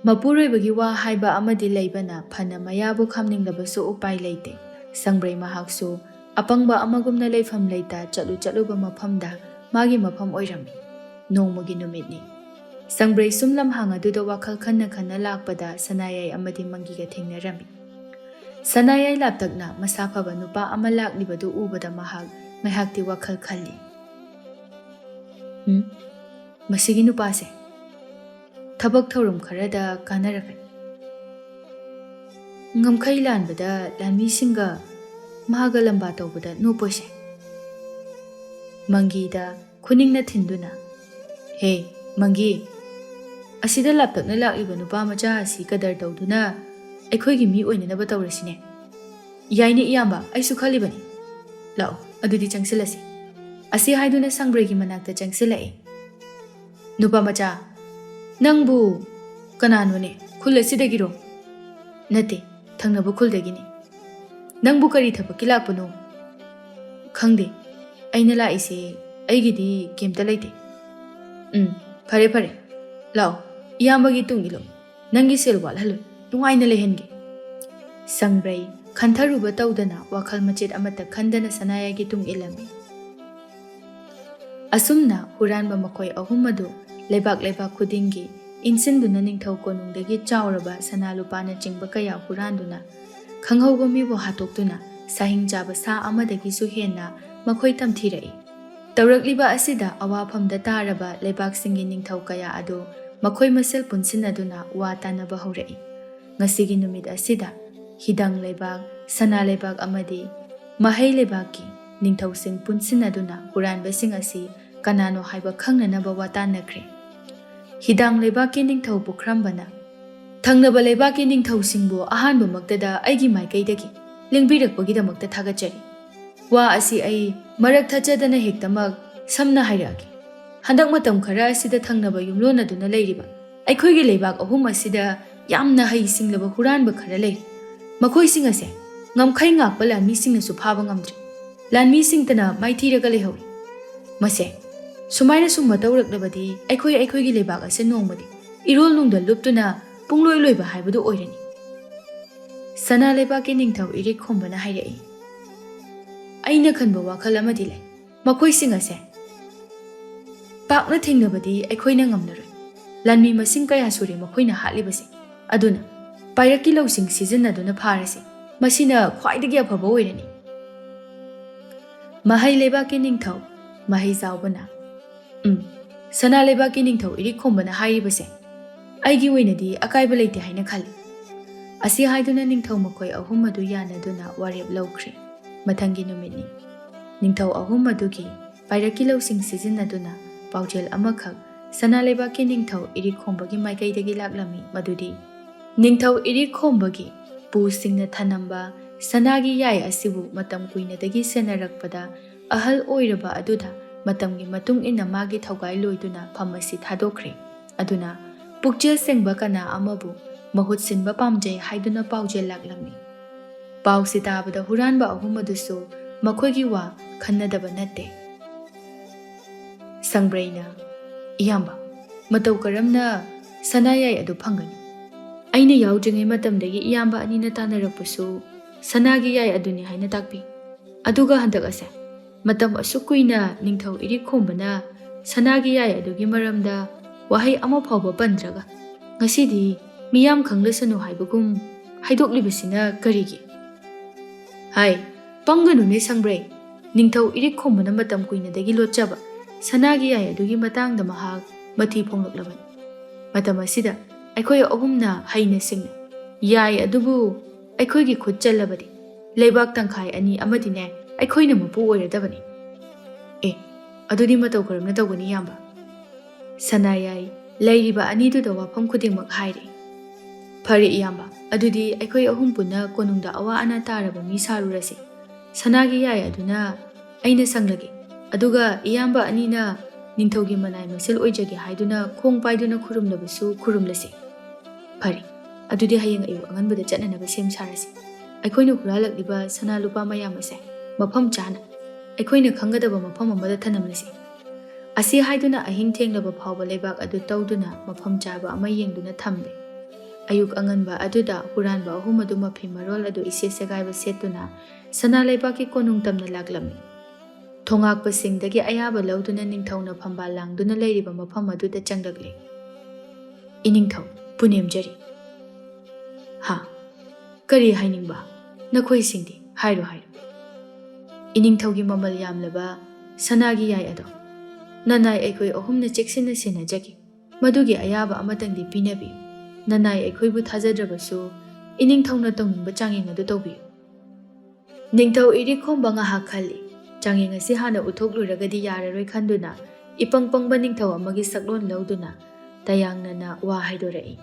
ꯃꯄꯨꯔꯣꯏꯕꯒꯤ ꯋꯥ ꯍꯥꯏꯕ ꯑꯃꯗꯤ ꯂꯩꯕꯅ ꯐꯅ ꯃꯌꯥꯕꯨ ꯈꯥꯝꯅꯤꯡꯂꯕꯁꯨ ꯎꯄꯥꯏ ꯂꯩꯇꯦ꯫ ꯁꯪꯕ꯭ꯔꯩ ꯃꯍꯥꯛꯁꯨ ꯑꯄꯪꯕ ꯑꯃꯒꯨꯝꯅ ꯂꯩꯐꯝ ꯂꯩꯇ ꯆꯠꯂꯨ ꯆꯠꯂꯨꯕ ꯃꯐꯝꯗ ꯃꯥꯒꯤ ꯃꯐꯝ ꯑꯣꯏꯔꯝꯃꯤ꯫ ꯅꯣꯡꯃꯒꯤ ꯅꯨꯃꯤꯠꯅꯤ꯫ ꯁꯪꯕ꯭ꯔꯩ ꯁꯨꯝ ꯂꯝꯍꯥꯡ ꯑꯗꯨꯗ ꯋꯥꯈꯜ ꯈꯟꯅ ꯈꯟꯅ ꯂꯥꯛꯄꯗ ꯁꯅꯥꯌꯥꯏ ꯑꯃꯗꯤ ꯃꯪꯒꯤꯒ ꯊꯦꯡꯅꯔꯝꯃꯤ꯫ ꯁꯅꯥꯌꯥꯏ ꯂꯥꯞꯇꯛꯅ ꯃꯁꯥ ꯐꯕ ꯅꯨꯄꯥ ꯑꯃ ꯂꯥꯛꯂꯤꯕꯗꯨ ꯎꯕꯗ ꯃꯍꯥꯛ ꯉꯥꯏꯍꯥꯛꯇꯤ ꯋꯥꯈꯜ ꯈꯜꯂꯤ꯫ "ꯎꯝ, ꯃꯁꯤꯒꯤ ꯅꯨꯄꯥꯁꯦ ꯊꯕꯛ ꯊꯧꯔꯝ ꯈꯔꯗ ꯀꯥꯟꯅꯔꯛꯀꯅꯤ꯫ ꯉꯝꯈꯩ ꯂꯥꯟꯕꯗ ꯂꯥꯟꯃꯤꯁꯤꯡꯒ ꯃꯥꯒ ꯂꯝꯕꯥ ꯇꯧꯕꯗ ꯅꯣꯞꯄꯣꯏꯁꯦ꯫" ꯃꯪꯒꯤꯗ ꯈꯨꯅꯤꯡꯅ ꯊꯤꯟꯗꯨꯅ, "ꯍꯦ, ꯃꯪꯒꯤ, ꯑꯁꯤꯗ ꯂꯥꯞꯇꯛꯅ ꯂꯥꯛꯂꯤꯕ ꯅꯨꯄꯥ ꯃꯆꯥ ꯑꯁꯤ ꯀꯗꯔ ꯇꯧꯗꯨꯅ ꯑꯩꯈꯣꯏꯒꯤ ꯃꯤ ꯑꯣꯏꯅꯅꯕ ꯇꯧꯔꯁꯤꯅꯦ꯫" "ꯌꯥꯏꯅꯦ ꯏꯌꯥꯝꯕ, ꯑꯩꯁꯨ ꯈꯜꯂꯤꯕꯅꯤ꯫" "ꯂꯥꯛꯑꯣ, ꯑꯗꯨꯗꯤ ꯆꯪꯁꯤꯜꯂꯁꯤ꯫" ꯑꯁꯤ ꯍꯥꯏꯗꯨꯅ ꯁꯪꯕ꯭ꯔꯩꯒꯤ ꯃꯅꯥꯛꯇ ꯆꯪꯁꯤꯜꯂꯛꯏ꯫ "ꯅꯨꯄꯥ ꯃꯆꯥ, ꯅꯪꯕꯨ ꯀꯅꯥꯅꯣꯅꯦ? ꯈꯨꯜ ꯑꯁꯤꯗꯒꯤꯔꯣ?" "ꯅꯠꯇꯦ, ꯊꯪꯅꯕ ꯈꯨꯜꯗꯒꯤꯅꯤ꯫" "ꯅꯪꯕꯨ ꯀꯔꯤ ꯊꯕꯛꯀꯤ ꯂꯥꯛꯄꯅꯣ?" "ꯈꯪꯗꯦ, ꯑꯩꯅ ꯂꯥꯛꯏꯁꯦ ꯑꯩꯒꯤꯗꯤ ꯀꯩꯝꯇ ꯂꯩꯇꯦ꯫" "ꯎꯝ, ꯐꯔꯦ ꯐꯔꯦ, ꯂꯥꯛꯑꯣ, ꯏꯌꯥꯝꯕꯒꯤ ꯇꯨꯡ ꯏꯜꯂꯣ꯫ ꯅꯪꯒꯤ ꯁꯦꯜ ꯋꯥꯠꯍꯜꯂꯣꯏ, ꯅꯨꯡꯉꯥꯏꯅ ꯂꯩꯍꯟꯒꯦ꯫" ꯁꯪꯕ꯭ꯔꯩ ꯈꯟꯊꯔꯨꯕ ꯇꯧꯗꯅ ꯋꯥꯈꯜ ꯃꯆꯦꯠ ꯑꯃꯠꯇ ꯈꯟꯗꯅ ꯁꯅꯥꯌꯥꯏꯒꯤ ꯇꯨꯡ ꯏꯜꯂꯝꯃꯤ꯫ ꯑꯁꯨꯝꯅ ꯍꯨꯔꯥꯟꯕ ꯃꯈꯣꯏ ꯑꯍꯨꯝ ꯑꯗꯨ ꯂꯩꯕꯥꯛ ꯂꯩꯕꯥꯛ ꯈꯨꯗꯤꯡꯒꯤ ꯏꯟꯁꯤꯟꯗꯨꯅ ꯅꯤꯡꯊꯧ ꯀꯣꯅꯨꯡꯗꯒꯤ ꯆꯥꯎꯔꯕ ꯁꯅꯥ ꯂꯨꯄꯥꯅꯆꯤꯡꯕ ꯀꯌꯥ ꯍꯨꯔꯥꯟꯗꯨꯅ, ꯈꯪꯍꯧꯕ ꯃꯤꯕꯨ ꯍꯥꯠꯇꯣꯛꯇꯨꯅ, ꯁꯥꯍꯤꯡ ꯆꯥꯕ ꯁꯥ ꯑꯃꯗꯒꯤꯁꯨ ꯍꯦꯟꯅ ꯃꯈꯣꯏ ꯇꯝꯊꯤꯔꯛꯏ꯫ ꯇꯧꯔꯛꯂꯤꯕ ꯑꯁꯤꯗ ꯑꯋꯥꯐꯝꯗ ꯇꯥꯔꯕ ꯂꯩꯕꯥꯛꯁꯤꯡꯒꯤ ꯅꯤꯡꯊꯧ ꯀꯌꯥ ꯑꯗꯨ ꯃꯈꯣꯏ ꯃꯁꯦꯜ ꯄꯨꯟꯁꯤꯟꯅꯗꯨꯅ ꯋꯥ ꯇꯥꯅꯕ ꯍꯧꯔꯛꯏ꯫ ꯉꯁꯤꯒꯤ ꯅꯨꯃꯤꯠ ꯑꯁꯤꯗ ꯍꯤꯗꯥꯡ ꯂꯩꯕꯥꯛ, ꯁꯅꯥ ꯂꯩꯕꯥꯛ ꯑꯃꯗꯤ ꯃꯍꯩ ꯂꯩꯕꯥꯛꯀꯤ ꯅꯤꯡꯊꯧꯁꯤꯡ ꯄꯨꯟꯁꯤꯟꯅꯗꯨꯅ ꯍꯨꯔꯥꯟꯕꯁꯤꯡ ꯑꯁꯤ ꯀꯅꯥꯅꯣ ꯍꯥꯏꯕ ꯈꯪꯅꯅꯕ ꯋꯥ ꯇꯥꯟꯅꯈ꯭ꯔꯦ꯫ ꯍꯤꯗꯥꯡ ꯂꯩꯕꯥꯛꯀꯤ ꯅꯤꯡꯊꯧ ꯄꯨꯈ꯭ꯔꯝꯕꯅ, "ꯊꯪꯅꯕ ꯂꯩꯕꯥꯛꯀꯤ ꯅꯤꯡꯊꯧꯁꯤꯡꯕꯨ ꯑꯍꯥꯟꯕꯃꯛꯇꯗ ꯑꯩꯒꯤ ꯃꯥꯏꯀꯩꯗꯒꯤ ꯂꯦꯡꯕꯤꯔꯛꯄꯒꯤꯗꯃꯛꯇ ꯊꯥꯒꯠꯆꯔꯤ꯫ ꯋꯥ ꯑꯁꯤ ꯑꯩ ꯃꯔꯛ ꯊꯠꯆꯗꯅ ꯍꯦꯛꯇꯃꯛ ꯁꯝꯅ ꯍꯥꯏꯔꯛꯑꯒꯦ꯫ ꯍꯟꯗꯛ ꯃꯇꯝ ꯈꯔ ꯑꯁꯤꯗ ꯊꯪꯅꯕ ꯌꯨꯝꯂꯣꯟꯅꯗꯨꯅ ꯂꯩꯔꯤꯕ ꯑꯩꯈꯣꯏꯒꯤ ꯂꯩꯕꯥꯛ ꯑꯍꯨꯝ ꯑꯁꯤꯗ ꯌꯥꯝꯅ ꯍꯩ ꯁꯤꯡꯂꯕ ꯍꯨꯔꯥꯟꯕ ꯈꯔ ꯂꯩꯔꯤ꯫ ꯃꯈꯣꯏꯁꯤꯡ ꯑꯁꯦ ꯉꯝꯈꯩ ꯉꯥꯛꯄ ꯂꯥꯟꯃꯤꯁꯤꯡꯅꯁꯨ ꯐꯥꯕ ꯉꯝꯗ꯭ꯔꯤ꯫ ꯂꯥꯟꯃꯤꯁꯤꯡꯇꯅ ꯃꯥꯏꯊꯤꯔꯒ ꯂꯩꯍꯧꯔꯤ꯫ ꯃꯁꯦ ꯁꯨꯃꯥꯏꯅ ꯁꯨꯝ ꯃꯇꯧꯔꯛꯂꯕꯗꯤ ꯑꯩꯈꯣꯏ ꯑꯩꯈꯣꯏꯒꯤ ꯂꯩꯕꯥꯛ ꯑꯁꯦ ꯅꯣꯡꯃꯗꯤ ꯏꯔꯣꯜ ꯅꯨꯡꯗ ꯂꯨꯞꯇꯨꯅ ꯄꯨꯡꯂꯣꯏ ꯂꯣꯏꯕ ꯍꯥꯏꯕꯗꯨ ꯑꯣꯏꯔꯅꯤ"꯫ ꯁꯅꯥ ꯂꯩꯕꯥꯛꯀꯤ ꯅꯤꯡꯊꯧ ꯏꯔꯤꯛ ꯈꯣꯝꯕꯅ ꯍꯥꯏꯔꯛꯏ, "ꯑꯩꯅ ꯈꯟꯕ ꯋꯥꯈꯜ ꯑꯃꯗꯤ ꯂꯩ꯫ ꯃꯈꯣꯏꯁꯤꯡ ꯑꯁꯦ ꯄꯥꯛꯅ ꯊꯦꯡꯅꯕꯗꯤ ꯑꯩꯈꯣꯏꯅ ꯉꯝꯂꯔꯣꯏ꯫ ꯂꯥꯟꯃꯤ ꯃꯁꯤꯡ ꯀꯌꯥ ꯁꯨꯔꯦ ꯃꯈꯣꯏꯅ ꯍꯥꯠꯂꯤꯕꯁꯦ꯫ ꯑꯗꯨꯅ ꯄꯥꯏꯔꯛꯀꯤ ꯂꯧꯁꯤꯡ ꯁꯤꯖꯤꯟꯅꯗꯨꯅ ꯐꯥꯔꯁꯤ꯫ ꯃꯁꯤꯅ ꯈ꯭ꯋꯥꯏꯗꯒꯤ ꯑꯐꯕ ꯑꯣꯏꯔꯅꯤ"꯫ ꯃꯍꯩ ꯂꯩꯕꯥꯛꯀꯤ ꯅꯤꯡꯊꯧ ꯃꯍꯩ ꯆꯥꯎꯕꯅ, "ꯎꯝ, ꯁꯅꯥ ꯂꯩꯕꯥꯛꯀꯤ ꯅꯤꯡꯊꯧ ꯏꯔꯤꯛ ꯈꯣꯝꯕꯅ ꯍꯥꯏꯔꯤꯕꯁꯦ ꯑꯩꯒꯤ ꯑꯣꯏꯅꯗꯤ ꯑꯀꯥꯏꯕ ꯂꯩꯇꯦ ꯍꯥꯏꯅ ꯈꯜꯂꯤ"꯫ ꯑꯁꯤ ꯍꯥꯏꯗꯨꯅ ꯅꯤꯡꯊꯧ ꯃꯈꯣꯏ ꯑꯍꯨꯝ ꯑꯗꯨ ꯌꯥꯅꯗꯨꯅ ꯋꯥꯔꯦꯞ ꯂꯧꯈ꯭ꯔꯦ꯫ ꯃꯊꯪꯒꯤ ꯅꯨꯃꯤꯠꯅꯤ꯫ ꯅꯤꯡꯊꯧ ꯑꯍꯨꯝ ꯑꯗꯨꯒꯤ ꯄꯥꯏꯔꯛꯀꯤ ꯂꯧꯁꯤꯡ ꯁꯤꯖꯤꯟꯅꯗꯨꯅ ꯄꯥꯎꯖꯦꯜ ꯑꯃꯈꯛ ꯁꯅꯥ ꯂꯩꯕꯥꯛꯀꯤ ꯅꯤꯡꯊꯧ ꯏꯔꯤꯛ ꯈꯣꯝꯕꯒꯤ ꯃꯥꯏꯀꯩꯗꯒꯤ ꯂꯥꯛꯂꯝꯃꯤ, ꯃꯗꯨꯗꯤ ꯅꯤꯡꯊꯧ ꯏꯔꯤꯛ ꯈꯣꯝꯕꯒꯤ ꯄꯨꯁꯤꯡꯅ ꯊꯅꯝꯕ ꯁꯅꯥꯒꯤ ꯌꯥꯏ ꯑꯁꯤꯕꯨ ꯃꯇꯝ ꯀꯨꯏꯅꯗꯒꯤ ꯁꯦꯟꯅꯔꯛꯄꯗ ꯑꯍꯜ ꯑꯣꯏꯔꯕ ꯑꯗꯨꯗ ꯃꯇꯝꯒꯤ ꯃꯇꯨꯡ ꯏꯟꯅ ꯃꯥꯒꯤ ꯊꯧꯒꯥꯏ ꯂꯣꯏꯗꯨꯅ ꯐꯝ ꯑꯁꯤ ꯊꯥꯗꯣꯛꯈ꯭ꯔꯦ꯫ ꯑꯗꯨꯅ ꯄꯨꯛꯆꯦꯜ ꯁꯦꯡꯕ ꯀꯅꯥ ꯑꯃꯕꯨ ꯃꯍꯨꯠ ꯁꯤꯟꯕ ꯄꯥꯝꯖꯩ ꯍꯥꯏꯗꯨꯅ ꯄꯥꯎꯖꯦꯜ ꯂꯥꯛꯂꯝꯃꯤ꯫ ꯄꯥꯎꯁꯤ ꯇꯥꯕꯗ ꯍꯨꯔꯥꯟꯕ ꯑꯍꯨꯝ ꯑꯗꯨꯁꯨ ꯃꯈꯣꯏꯒꯤ ꯋꯥ ꯈꯟꯅꯗꯕ ꯅꯠꯇꯦ꯫ ꯁꯪꯕ꯭ꯔꯩꯅ, "ꯏꯌꯥꯝꯕ, ꯃꯇꯧ ꯀꯔꯝꯅ ꯁꯅꯥ ꯌꯥꯏ ꯑꯗꯨ ꯐꯪꯒꯅꯤ? ꯑꯩꯅ ꯌꯥꯎꯗ꯭ꯔꯤꯉꯩ ꯃꯇꯝꯗꯒꯤ ꯏꯌꯥꯝꯕ ꯑꯅꯤꯅ ꯇꯥꯟꯅꯔꯛꯄꯁꯨ ꯁꯅꯥꯒꯤ ꯌꯥꯏ ꯑꯗꯨꯅꯤ ꯍꯥꯏꯅ ꯇꯥꯛꯄꯤ꯫ ꯑꯗꯨꯒ ꯍꯟꯗꯛ ꯑꯁꯦ ꯃꯇꯝ ꯑꯁꯨꯛ ꯀꯨꯏꯅ ꯅꯤꯡꯊꯧ ꯏꯔꯤꯛ ꯈꯣꯝꯕꯅ ꯁꯅꯥꯒꯤ ꯌꯥꯏ ꯑꯗꯨꯒꯤ ꯃꯔꯝꯗ ꯋꯥꯍꯩ ꯑꯃ ꯐꯥꯎꯕ ꯄꯟꯗ꯭ꯔꯒ꯫ "ꯉꯁꯤꯗꯤ ꯃꯤꯌꯥꯝ ꯈꯪꯂꯁꯅꯨ" ꯍꯥꯏꯕꯒꯨꯝ ꯍꯥꯏꯗꯣꯛꯂꯤꯕꯁꯤꯅ ꯀꯔꯤꯒꯤ? ꯍꯥꯏ, ꯄꯪꯒꯅꯨꯅꯦ ꯁꯪꯕ꯭ꯔꯩ꯫ ꯅꯤꯡꯊꯧ ꯏꯔꯤꯛ ꯈꯣꯝꯕꯅ ꯃꯇꯝ ꯀꯨꯏꯅꯗꯒꯤ ꯂꯣꯠꯆꯕ ꯁꯅꯥꯒꯤ ꯌꯥꯏ ꯑꯗꯨꯒꯤ ꯃꯇꯥꯡꯗ ꯃꯍꯥꯛ ꯃꯊꯤ ꯐꯣꯡꯂꯛꯂꯕꯅꯤ꯫ ꯃꯇꯝ ꯑꯁꯤꯗ ꯑꯩꯈꯣꯏ ꯑꯍꯨꯝꯅ ꯍꯩꯅ ꯁꯤꯡꯅ, "ꯌꯥꯏ ꯑꯗꯨꯕꯨ ꯑꯩꯈꯣꯏꯒꯤ ꯈꯨꯠ ꯆꯜꯂꯕꯗꯤ ꯂꯩꯕꯥꯛ ꯇꯪꯈꯥꯏ ꯑꯅꯤ ꯑꯃꯗꯤꯅꯦ ꯑꯩꯈꯣꯏꯅ ꯃꯄꯨ ꯑꯣꯏꯔꯗꯕꯅꯤ"꯫ "ꯑꯦ, ꯑꯗꯨꯗꯤ ꯃꯇꯧ ꯀꯔꯝꯅ ꯇꯧꯒꯅꯤ, ꯏꯌꯥꯝꯕ?" ꯁꯅꯥ ꯌꯥꯏ ꯂꯩꯔꯤꯕ ꯑꯅꯤꯗꯨꯗ ꯋꯥꯐꯝ ꯈꯨꯗꯤꯡꯃꯛ ꯍꯥꯏꯔꯦ꯫ "ꯐꯔꯦ ꯏꯌꯥꯝꯕ, ꯑꯗꯨꯗꯤ ꯑꯩꯈꯣꯏ ꯑꯍꯨꯝ ꯄꯨꯟꯅ ꯀꯣꯅꯨꯡꯗ ꯑꯋꯥ ꯑꯅꯥ ꯇꯥꯔꯕ ꯃꯤ ꯁꯥꯔꯨꯔꯁꯤ꯫ ꯁꯅꯥꯒꯤ ꯌꯥꯏ ꯑꯗꯨꯅ ꯑꯩꯅ ꯁꯪꯂꯒꯦ, ꯑꯗꯨꯒ ꯏꯌꯥꯝꯕ ꯑꯅꯤꯅ ꯅꯤꯡꯊꯧꯒꯤ ꯃꯅꯥꯏ ꯃꯁꯤꯜ ꯑꯣꯏꯖꯒꯦ ꯍꯥꯏꯗꯨꯅ ꯈꯣꯡ ꯄꯥꯏꯗꯨꯅ ꯈꯨꯔꯨꯝꯂꯕꯁꯨ ꯈꯨꯔꯨꯝꯂꯁꯤ꯫ ꯐꯔꯦ, ꯑꯗꯨꯗꯤ ꯍꯌꯦꯡ ꯑꯌꯨꯛ ꯑꯉꯟꯕꯗ ꯆꯠꯅꯅꯕ ꯁꯦꯝ ꯁꯥꯔꯁꯤ꯫ ꯑꯩꯈꯣꯏꯅ ꯍꯨꯔꯥꯜꯂꯛꯂꯤꯕ ꯁꯅꯥ ꯂꯨꯄꯥ ꯃꯌꯥꯝ ꯑꯁꯦ ꯃꯐꯝ ꯆꯥꯅ ꯑꯩꯈꯣꯏꯅ ꯈꯪꯒꯗꯕ ꯃꯐꯝ ꯑꯃꯗ ꯊꯅꯝꯂꯁꯤ"꯫ ꯑꯁꯤ ꯍꯥꯏꯗꯨꯅ ꯑꯍꯤꯡ ꯊꯦꯡꯂꯕ ꯐꯥꯎꯕ ꯂꯩꯕꯥꯛ ꯑꯗꯨ ꯇꯧꯗꯨꯅ ꯃꯐꯝ ꯆꯥꯕ ꯑꯃ ꯌꯦꯡꯗꯨꯅ ꯊꯝꯂꯦ꯫ ꯑꯌꯨꯛ ꯑꯉꯟꯕ ꯑꯗꯨꯗ ꯍꯨꯔꯥꯟꯕ ꯑꯍꯨꯝ ꯑꯗꯨ ꯃꯐꯤ ꯃꯔꯣꯜ ꯑꯗꯨ ꯏꯁꯦ ꯁꯦꯒꯥꯏꯕ ꯁꯦꯠꯇꯨꯅ ꯁꯅꯥ ꯂꯩꯕꯥꯛꯀꯤ ꯀꯣꯅꯨꯡ ꯇꯝꯅ ꯂꯥꯛꯂꯝꯃꯤ꯫ ꯊꯣꯉꯥꯛꯄꯁꯤꯡꯗꯒꯤ ꯑꯌꯥꯕ ꯂꯧꯗꯨꯅ ꯅꯤꯡꯊꯧꯅ ꯐꯝꯕꯥꯜ ꯂꯥꯡꯗꯨꯅ ꯂꯩꯔꯤꯕ ꯃꯐꯝ ꯑꯗꯨꯗ ꯆꯪꯂꯛꯂꯦ꯫ "ꯏꯅꯤꯡꯊꯧ, ꯄꯨꯅꯦꯝꯖꯔꯤ"꯫ "ꯍꯥ? ꯀꯔꯤ ꯍꯥꯏꯅꯤꯡꯕ? ꯅꯈꯣꯏꯁꯤꯡꯗꯤ ꯍꯥꯏꯔꯣ, ꯍꯥꯏꯔꯣ"꯫ "ꯏꯅꯤꯡꯊꯧꯒꯤ ꯃꯃꯜ ꯌꯥꯝꯂꯕ ꯁꯅꯥꯒꯤ ꯌꯥꯏ ꯑꯗꯣ ꯅꯅꯥꯏ ꯑꯩꯈꯣꯏ ꯑꯍꯨꯝꯅ ꯆꯦꯛꯁꯤꯟꯅ ꯁꯦꯟꯅꯖꯒꯦ꯫ ꯃꯗꯨꯒꯤ ꯑꯌꯥꯕ ꯑꯃꯇꯪꯗꯤ ꯄꯤꯅꯕꯤꯌꯨ꯫ ꯅꯅꯥꯏ ꯑꯩꯈꯣꯏꯕꯨ ꯊꯥꯖꯗ꯭ꯔꯕꯁꯨ ꯏꯅꯤꯡꯊꯧꯅ ꯇꯧꯅꯤꯡꯕ ꯆꯥꯡꯌꯦꯡ ꯑꯗꯨ ꯇꯧꯕꯤꯌꯨ"꯫ ꯅꯤꯡꯊꯧ ꯏꯔꯤꯛ ꯈꯣꯝꯕ ꯉꯥꯏꯍꯥꯛ ꯈꯜꯂꯤ꯫ ꯆꯥꯡꯌꯦꯡ ꯑꯁꯤ ꯍꯥꯟꯅ ꯎꯠꯊꯣꯛꯂꯨꯔꯒꯗꯤ ꯌꯥꯔꯔꯣꯏ ꯈꯟꯗꯨꯅ, ꯏꯄꯪ ꯄꯪꯕ ꯅꯤꯡꯊꯧ ꯑꯃꯒꯤ ꯁꯛꯂꯣꯟ ꯂꯧꯗꯨꯅ ꯇꯌꯥꯡꯅꯅ ꯋꯥ ꯍꯥꯏꯗꯣꯔꯛꯏ꯫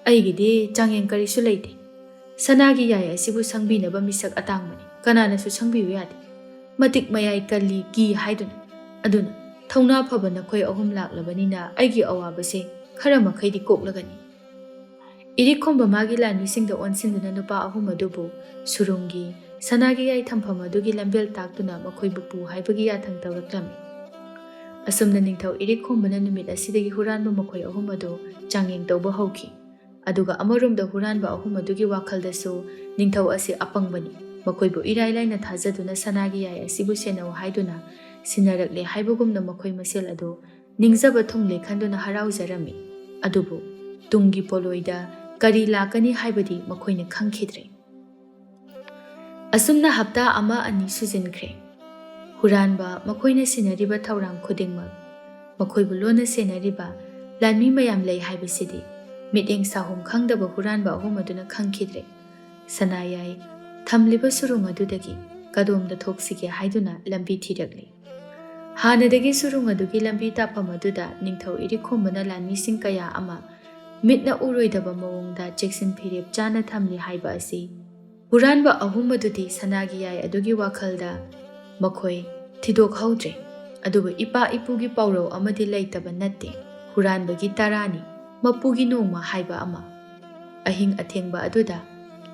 "ꯑꯩꯒꯤꯗꯤ ꯆꯥꯡꯌꯦꯡ ꯀꯔꯤꯁꯨ ꯂꯩꯇꯦ꯫ ꯁꯅꯥꯒꯤ ꯌꯥꯏ ꯑꯁꯤꯕꯨ ꯁꯪꯕꯤꯅꯕ ꯃꯤꯁꯛ ꯑꯇꯥꯡꯕꯅꯤ꯫ ꯀꯅꯥꯅꯁꯨ ꯁꯪꯕꯤꯌꯨ ꯌꯥꯗꯦ꯫ ꯃꯇꯤꯛ ꯃꯌꯥꯏ ꯀꯜꯂꯤ ꯀꯤ ꯍꯥꯏꯗꯨꯅ꯫ ꯑꯗꯨꯅ ꯊꯧꯅꯥ ꯐꯕ ꯅꯈꯣꯏ ꯑꯍꯨꯝ ꯂꯥꯛꯂꯕꯅꯤꯅ ꯑꯩꯒꯤ ꯑꯋꯥꯕꯁꯦ ꯈꯔ ꯃꯈꯩꯗꯤ ꯀꯣꯛꯂꯒꯅꯤ"꯫ ꯏꯔꯤꯛ ꯈꯣꯝꯕ ꯃꯥꯒꯤ ꯂꯥꯟꯃꯤꯁꯤꯡꯗ ꯑꯣꯟꯁꯤꯟꯗꯨꯅ ꯅꯨꯄꯥ ꯑꯍꯨꯝ ꯑꯗꯨꯕꯨ ꯁꯨꯔꯨꯡꯒꯤ ꯁꯅꯥꯒꯤ ꯌꯥꯏ ꯊꯝꯐꯝ ꯑꯗꯨꯒꯤ ꯂꯝꯕꯦꯜ ꯇꯥꯛꯇꯨꯅ ꯃꯈꯣꯏꯕꯨ ꯄꯨ ꯍꯥꯏꯕꯒꯤ ꯌꯥꯊꯪ ꯇꯧꯔꯛꯂꯝꯃꯤ꯫ ꯑꯁꯨꯝꯅ ꯅꯤꯡꯊꯧ ꯏꯔꯤꯛ ꯈꯣꯝꯕꯅ ꯅꯨꯃꯤꯠ ꯑꯁꯤꯗꯒꯤ ꯍꯨꯔꯥꯟꯕ ꯃꯈꯣꯏ ꯑꯍꯨꯝ ꯑꯗꯨ ꯆꯥꯡꯌꯦꯡ ꯇꯧꯕ ꯍꯧꯈꯤ꯫ ꯑꯗꯨꯒ ꯑꯃꯔꯣꯝꯗ ꯍꯨꯔꯥꯟꯕ ꯑꯍꯨꯝ ꯑꯗꯨꯒꯤ ꯋꯥꯈꯜꯗꯁꯨ ꯅꯤꯡꯊꯧ ꯑꯁꯤ ꯑꯄꯪꯕꯅꯤ, ꯃꯈꯣꯏꯕꯨ ꯏꯔꯥꯏ ꯂꯥꯏꯅ ꯊꯥꯖꯗꯨꯅ ꯁꯅꯥꯒꯤ ꯌꯥꯏ ꯑꯁꯤꯕꯨ ꯁꯦꯟꯅꯧ ꯍꯥꯏꯗꯨꯅ ꯁꯤꯟꯅꯔꯛꯂꯦ ꯍꯥꯏꯕꯒꯨꯝꯅ ꯃꯈꯣꯏ ꯃꯁꯦꯜ ꯑꯗꯨ ꯅꯤꯡꯖꯕ ꯊꯨꯡꯂꯦ ꯈꯟꯗꯨꯅ ꯍꯔꯥꯎꯖꯔꯝꯃꯤ꯫ ꯑꯗꯨꯕꯨ ꯇꯨꯡꯒꯤ ꯄꯣꯂꯣꯏꯗ ꯀꯔꯤ ꯂꯥꯛꯀꯅꯤ ꯍꯥꯏꯕꯗꯤ ꯃꯈꯣꯏꯅ ꯈꯪꯈꯤꯗ꯭ꯔꯦ꯫ ꯑꯁꯨꯝꯅ ꯍꯞꯇꯥ ꯑꯃ ꯑꯅꯤ ꯁꯨꯖꯤꯟꯈ꯭ꯔꯦ꯫ ꯍꯨꯔꯥꯟꯕ ꯃꯈꯣꯏꯅ ꯁꯤꯟꯅꯔꯤꯕ ꯊꯧꯔꯥꯡ ꯈꯨꯗꯤꯡꯃꯛ, ꯃꯈꯣꯏꯕꯨ ꯂꯣꯟꯅ ꯁꯦꯟꯅꯔꯤꯕ ꯂꯥꯟꯃꯤ ꯃꯌꯥꯝ ꯂꯩ ꯍꯥꯏꯕꯁꯤꯗꯤ ꯃꯤꯠꯌꯦꯡ ꯁꯥꯍꯨꯝ ꯈꯪꯗꯕ ꯍꯨꯔꯥꯟꯕ ꯑꯍꯨꯝ ꯑꯗꯨꯅ ꯈꯪꯈꯤꯗ꯭ꯔꯦ꯫ ꯁꯅꯥꯌꯥꯏ ꯊꯝꯂꯤꯕ ꯁꯨꯔꯨꯡ ꯑꯗꯨꯗꯒꯤ ꯀꯗꯣꯝꯗ ꯊꯣꯛꯁꯤꯒꯦ ꯍꯥꯏꯗꯨꯅ ꯂꯝꯕꯤ ꯊꯤꯔꯛꯂꯤ꯫ ꯍꯥꯟꯅꯗꯒꯤ ꯁꯨꯔꯨꯡ ꯑꯗꯨꯒꯤ ꯂꯝꯕꯤ ꯇꯥꯛꯐꯝ ꯑꯗꯨꯗ ꯅꯤꯡꯊꯧ ꯏꯔꯤꯛꯈꯣꯝꯕꯅ ꯂꯥꯟꯃꯤꯁꯤꯡ ꯀꯌꯥ ꯑꯃ ꯃꯤꯠꯅ ꯎꯔꯣꯏꯗꯕ ꯃꯑꯣꯡꯗ ꯆꯦꯛꯁꯤꯟ ꯐꯤꯔꯦꯞ ꯆꯥꯅ ꯊꯝꯂꯤ ꯍꯥꯏꯕ ꯑꯁꯤ ꯍꯨꯔꯥꯟꯕ ꯑꯍꯨꯝ ꯑꯗꯨꯗꯤ ꯁꯅꯥꯒꯤ ꯌꯥꯏ ꯑꯗꯨꯒꯤ ꯋꯥꯈꯜꯗ ꯃꯈꯣꯏ ꯊꯤꯗꯣꯛꯍꯧꯗ꯭ꯔꯦ꯫ ꯑꯗꯨꯕꯨ ꯏꯄꯥ ꯏꯄꯨꯒꯤ ꯄꯥꯎꯔꯧ ꯑꯃꯗꯤ ꯂꯩꯇꯕ ꯅꯠꯇꯦ, "ꯍꯨꯔꯥꯟꯕꯒꯤ ꯇꯔꯥꯅꯤ, ꯃꯄꯨꯒꯤ ꯅꯣꯡꯃ" ꯍꯥꯏꯕ ꯑꯃ꯫ ꯑꯍꯤꯡ ꯑꯊꯦꯡꯕ ꯑꯗꯨꯗ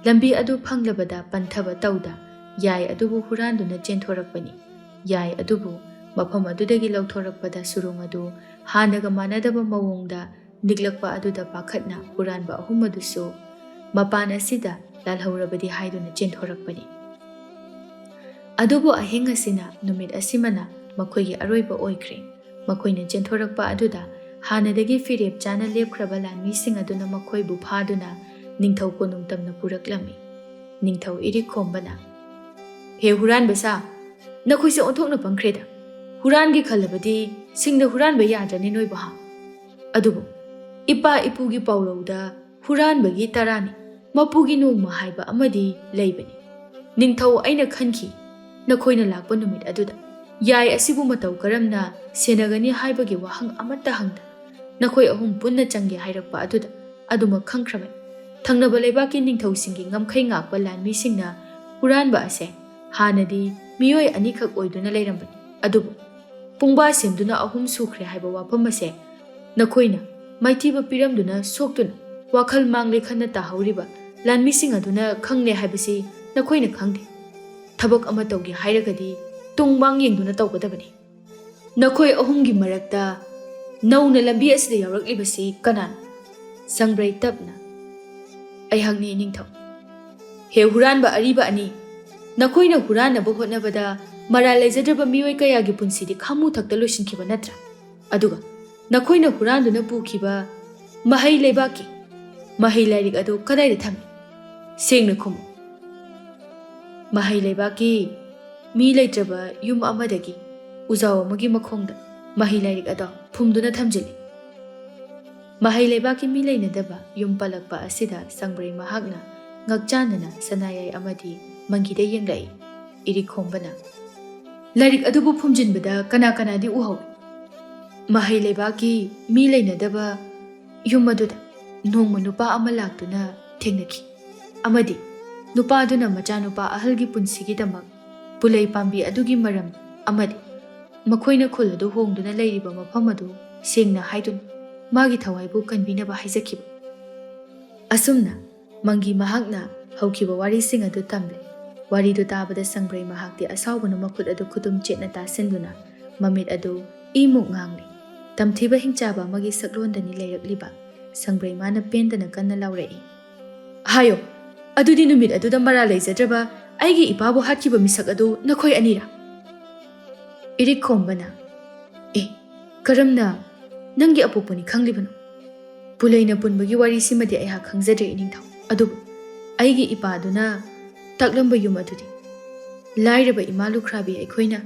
ꯂꯝꯕꯤ ꯑꯗꯨ ꯐꯪꯂꯕꯗ ꯄꯟꯊꯕ ꯇꯧꯗ ꯌꯥꯏ ꯑꯗꯨꯕꯨ ꯍꯨꯔꯥꯟꯗꯨꯅ ꯆꯦꯟꯊꯣꯔꯛꯄꯅꯤ꯫ ꯌꯥꯏ ꯑꯗꯨꯕꯨ ꯃꯐꯝ ꯑꯗꯨꯗꯒꯤ ꯂꯧꯊꯣꯔꯛꯄꯗ ꯁꯨꯔꯨꯡ ꯑꯗꯨ ꯍꯥꯟꯅꯒ ꯃꯥꯟꯅꯗꯕ ꯃꯑꯣꯡꯗ ꯅꯤꯛꯂꯛꯄ ꯑꯗꯨꯗ ꯄꯥꯈꯠꯅ ꯍꯨꯔꯥꯟꯕ ꯑꯍꯨꯝ ꯑꯗꯨꯁꯨ ꯃꯄꯥꯟ ꯑꯁꯤꯗ ꯂꯥꯜꯍꯧꯔꯕꯗꯤ ꯍꯥꯏꯗꯨꯅ ꯆꯦꯟꯊꯣꯔꯛꯄꯅꯤ꯫ ꯑꯗꯨꯕꯨ ꯑꯍꯤꯡ ꯑꯁꯤꯅ ꯅꯨꯃꯤꯠ ꯑꯁꯤꯃꯅ ꯃꯈꯣꯏꯒꯤ ꯑꯔꯣꯏꯕ ꯑꯣꯏꯈ꯭ꯔꯦ꯫ ꯃꯈꯣꯏꯅ ꯆꯦꯟꯊꯣꯔꯛꯄ ꯑꯗꯨꯗ ꯍꯥꯟꯅꯗꯒꯤ ꯐꯤꯔꯦꯞ ꯆꯥꯅ ꯂꯦꯞꯈ꯭ꯔꯕ ꯂꯥꯟꯃꯤꯁꯤꯡ ꯑꯗꯨꯅ ꯃꯈꯣꯏꯕꯨ ꯐꯥꯗꯨꯅ ꯅꯤꯡꯊꯧ ꯀꯣꯅꯨꯡ ꯇꯝꯅ ꯄꯨꯔꯛꯂꯝꯃꯤ꯫ ꯅꯤꯡꯊꯧ ꯏꯔꯤꯛꯈꯣꯝꯕꯅ, "ꯍꯦ ꯍꯨꯔꯥꯟꯕ ꯁꯥ, ꯅꯈꯣꯏꯁꯦ ꯑꯣꯟꯊꯣꯛꯅ ꯄꯪꯈ꯭ꯔꯦꯗ꯫ ꯍꯨꯔꯥꯟꯒꯦ ꯈꯜꯂꯕꯗꯤ ꯁꯤꯡꯗ ꯍꯨꯔꯥꯟꯕ ꯌꯥꯗ꯭ꯔꯅꯤ ꯅꯣꯏꯕꯨ ꯍꯥ? ꯑꯗꯨꯕꯨ ꯏꯄꯥ ꯏꯄꯨꯒꯤ ꯄꯥꯎꯔꯧꯗ ꯍꯨꯔꯥꯟꯕꯒꯤ ꯇꯔꯥꯅꯤ, ꯃꯄꯨꯒꯤ ꯅꯣꯡꯃ ꯍꯥꯏꯕ ꯑꯃꯗꯤ ꯂꯩꯕꯅꯤ꯫ ꯅꯤꯡꯊꯧ, ꯑꯩꯅ ꯈꯟꯈꯤ, ꯅꯈꯣꯏꯅ ꯂꯥꯛꯄ ꯅꯨꯃꯤꯠ ꯑꯗꯨꯗ ꯌꯥꯏ ꯑꯁꯤꯕꯨ ꯃꯇꯧ ꯀꯔꯝꯅ ꯁꯦꯟꯅꯒꯅꯤ ꯍꯥꯏꯕꯒꯤ ꯋꯥꯍꯪ ꯑꯃꯠꯇ ꯍꯪꯗ ꯅꯈꯣꯏ ꯑꯍꯨꯝ ꯄꯨꯟꯅ ꯆꯪꯒꯦ ꯍꯥꯏꯔꯛꯄ ꯑꯗꯨꯗ ꯑꯗꯨꯃꯛ ꯈꯪꯈ꯭ꯔꯕꯅꯤ꯫ ꯊꯪꯅꯕ ꯂꯩꯕꯥꯛꯀꯤ ꯅꯤꯡꯊꯧꯁꯤꯡꯒꯤ ꯉꯝꯈꯩ ꯉꯥꯛꯄ ꯂꯥꯟꯃꯤꯁꯤꯡꯅ ꯍꯨꯔꯥꯟꯕ ꯑꯁꯦ ꯍꯥꯟꯅꯗꯤ ꯃꯤꯑꯣꯏ ꯑꯅꯤꯈꯛ ꯑꯣꯏꯗꯨꯅ ꯂꯩꯔꯝꯕꯅꯤ꯫ ꯑꯗꯨꯕꯨ ꯄꯨꯡꯕꯥ ꯁꯦꯝꯗꯨꯅ ꯑꯍꯨꯝ ꯁꯨꯈ꯭ꯔꯦ ꯍꯥꯏꯕ ꯋꯥꯐꯝ ꯑꯁꯦ ꯅꯈꯣꯏꯅ ꯃꯥꯏꯊꯤꯕ ꯄꯤꯔꯝꯗꯨꯅ ꯁꯣꯛꯇꯨꯅ ꯋꯥꯈꯜ ꯃꯥꯡꯂꯦ ꯈꯟꯅ ꯇꯥꯍꯧꯔꯤꯕ ꯂꯥꯟꯃꯤꯁꯤꯡ ꯑꯗꯨꯅ ꯈꯪꯂꯦ ꯍꯥꯏꯕꯁꯤ ꯅꯈꯣꯏꯅ ꯈꯪꯗꯦ꯫ ꯊꯕꯛ ꯑꯃ ꯇꯧꯒꯦ ꯍꯥꯏꯔꯒꯗꯤ ꯇꯨꯡ ꯃꯥꯡ ꯌꯦꯡꯗꯨꯅ ꯇꯧꯒꯗꯕꯅꯤ꯫ ꯅꯈꯣꯏ ꯑꯍꯨꯝꯒꯤ ꯃꯔꯛꯇ ꯅꯧꯅ ꯂꯝꯕꯤ ꯑꯁꯤꯗ ꯌꯥꯎꯔꯛꯂꯤꯕꯁꯤ ꯀꯅꯥꯅꯣ?" ꯁꯪꯕ꯭ꯔꯩ ꯇꯞꯅ, "ꯑꯩꯍꯥꯛꯅꯤ ꯏꯅꯤꯡꯊꯧ꯫ ꯍꯦ ꯍꯨꯔꯥꯟꯕ ꯑꯔꯤꯕ ꯑꯅꯤ, ꯅꯈꯣꯏꯅ ꯍꯨꯔꯥꯟꯅꯕ ꯍꯣꯠꯅꯕꯗ ꯃꯔꯥꯜ ꯂꯩꯖꯗ꯭ꯔꯕ ꯃꯤꯑꯣꯏ ꯀꯌꯥꯒꯤ ꯄꯨꯟꯁꯤꯗꯤ ꯈꯥꯃꯨ ꯊꯛꯇ ꯂꯣꯏꯁꯤꯟꯈꯤꯕ ꯅꯠꯇ꯭ꯔꯥ? ꯑꯗꯨꯒ ꯅꯈꯣꯏꯅ ꯍꯨꯔꯥꯟꯗꯨꯅ ꯄꯨꯈꯤꯕ ꯃꯍꯩ ꯂꯩꯕꯥꯛꯀꯤ ꯃꯍꯩ ꯂꯥꯏꯔꯤꯛ ꯑꯗꯨ ꯀꯗꯥꯏꯗ ꯊꯝꯃꯤ? ꯁꯦꯡꯅ ꯈꯨꯝꯃꯨ꯫ ꯃꯍꯩ ꯂꯩꯕꯥꯛꯀꯤ ꯃꯤ ꯂꯩꯇ꯭ꯔꯕ ꯌꯨꯝ ꯑꯃꯗꯒꯤ ꯎꯖꯥꯎ ꯑꯃꯒꯤ ꯃꯈꯣꯡꯗ ꯃꯍꯩ ꯂꯥꯏꯔꯤꯛ ꯑꯗꯣ ꯐꯨꯝꯗꯨꯅ ꯊꯝꯖꯤꯜꯂꯤ꯫ ꯃꯍꯩ ꯂꯩꯕꯥꯛꯀꯤ ꯃꯤ ꯂꯩꯅꯗꯕ ꯌꯨꯝ ꯄꯜꯂꯛꯄ ꯑꯁꯤꯗ ꯁꯪꯕ꯭ꯔꯩ ꯃꯍꯥꯛꯅ ꯉꯛꯆꯥꯟꯅꯅ ꯁꯅꯥꯌꯥꯏ ꯑꯃꯗꯤ ꯃꯪꯒꯤꯗ ꯌꯦꯡꯂꯛꯏ꯫ ꯏꯔꯤꯛ ꯈꯣꯝꯕꯅ, "ꯂꯥꯏꯔꯤꯛ ꯑꯗꯨꯕꯨ ꯐꯨꯝꯖꯤꯟꯕꯗ ꯀꯅꯥ ꯀꯅꯥꯗꯤ ꯎꯍꯧꯏ?" "ꯃꯍꯩ ꯂꯩꯕꯥꯛꯀꯤ ꯃꯤ ꯂꯩꯅꯗꯕ ꯌꯨꯝ ꯑꯗꯨꯗ ꯅꯣꯡꯃ ꯅꯨꯄꯥ ꯑꯃ ꯂꯥꯛꯇꯨꯅ ꯊꯦꯡꯅꯈꯤ꯫ ꯑꯃꯗꯤ ꯅꯨꯄꯥꯗꯨꯅ ꯃꯆꯥꯅꯨꯄꯥ ꯑꯍꯜꯒꯤ ꯄꯨꯟꯁꯤꯒꯤꯗꯃꯛ ꯄꯨꯂꯩ ꯄꯥꯝꯕꯤ ꯑꯗꯨꯒꯤ ꯃꯔꯝ ꯑꯃꯗꯤ ꯃꯈꯣꯏꯅ ꯈꯨꯜ ꯑꯗꯨ ꯍꯣꯡꯗꯨꯅ ꯂꯩꯔꯤꯕ ꯃꯐꯝ ꯑꯗꯨ ꯁꯦꯡꯅ ꯍꯥꯏꯗꯨꯅ ꯃꯥꯒꯤ ꯊꯋꯥꯏꯕꯨ ꯀꯟꯕꯤꯅꯕ ꯍꯥꯏꯖꯈꯤꯕ꯫" ꯑꯁꯨꯝꯅ ꯃꯪꯒꯤ ꯃꯍꯥꯛꯅ ꯍꯧꯈꯤꯕ ꯋꯥꯔꯤꯁꯤꯡ ꯑꯗꯨ ꯇꯝꯂꯦ꯫ ꯋꯥꯔꯤꯗꯨ ꯇꯥꯕꯗ ꯁꯪꯕ꯭ꯔꯩ ꯃꯍꯥꯛꯇꯤ ꯑꯁꯥꯎꯕꯅ ꯃꯈꯨꯠ ꯑꯗꯨ ꯈꯨꯇꯨꯝ ꯆꯦꯠꯅ ꯇꯥꯁꯤꯟꯗꯨꯅ ꯃꯃꯤꯠ ꯑꯗꯨ ꯏꯃꯨꯛ ꯉꯥꯡꯂꯤ꯫ ꯇꯝꯊꯤꯕ ꯍꯤꯡꯆꯥꯕ ꯑꯃꯒꯤ ꯁꯛꯂꯣꯟꯗꯅꯤ ꯂꯩꯔꯛꯂꯤꯕ꯫ ꯁꯪꯕ꯭ꯔꯩ ꯃꯥꯅ ꯄꯦꯟꯗꯅ ꯀꯟꯅ ꯂꯥꯎꯔꯛꯏ, "ꯍꯥꯏꯌꯣ, ꯑꯗꯨꯗꯤ ꯅꯨꯃꯤꯠ ꯑꯗꯨꯗ ꯃꯔꯥꯜ ꯂꯩꯖꯗ꯭ꯔꯕ ꯑꯩꯒꯤ ꯏꯄꯥꯕꯨ ꯍꯥꯠꯈꯤꯕ ꯃꯤꯁꯛ ꯑꯗꯨ ꯅꯈꯣꯏ ꯑꯅꯤꯔꯥ?" ꯏꯔꯤꯛ ꯈꯣꯝꯕꯅ, "ꯑꯦ, ꯀꯔꯝꯅ? ꯅꯪꯒꯤ ꯑꯄꯣꯛꯄꯅꯤ ꯈꯪꯂꯤꯕꯅꯣ? ꯄꯨꯂꯩꯅ ꯄꯨꯟꯕꯒꯤ ꯋꯥꯔꯤꯁꯤꯃꯗꯤ ꯑꯩꯍꯥꯛ ꯈꯪꯖꯗ꯭ꯔꯦ, ꯏꯅꯤꯡꯊꯧ꯫ ꯑꯗꯨꯕꯨ ꯑꯩꯒꯤ ꯏꯄꯥꯗꯨꯅ ꯇꯥꯛꯂꯝꯕ ꯌꯨꯝ ꯑꯗꯨꯗꯤ ꯂꯥꯏꯔꯕ ꯏꯃꯥ ꯂꯨꯈ꯭ꯔꯥꯕꯤ ꯑꯩꯈꯣꯏꯅ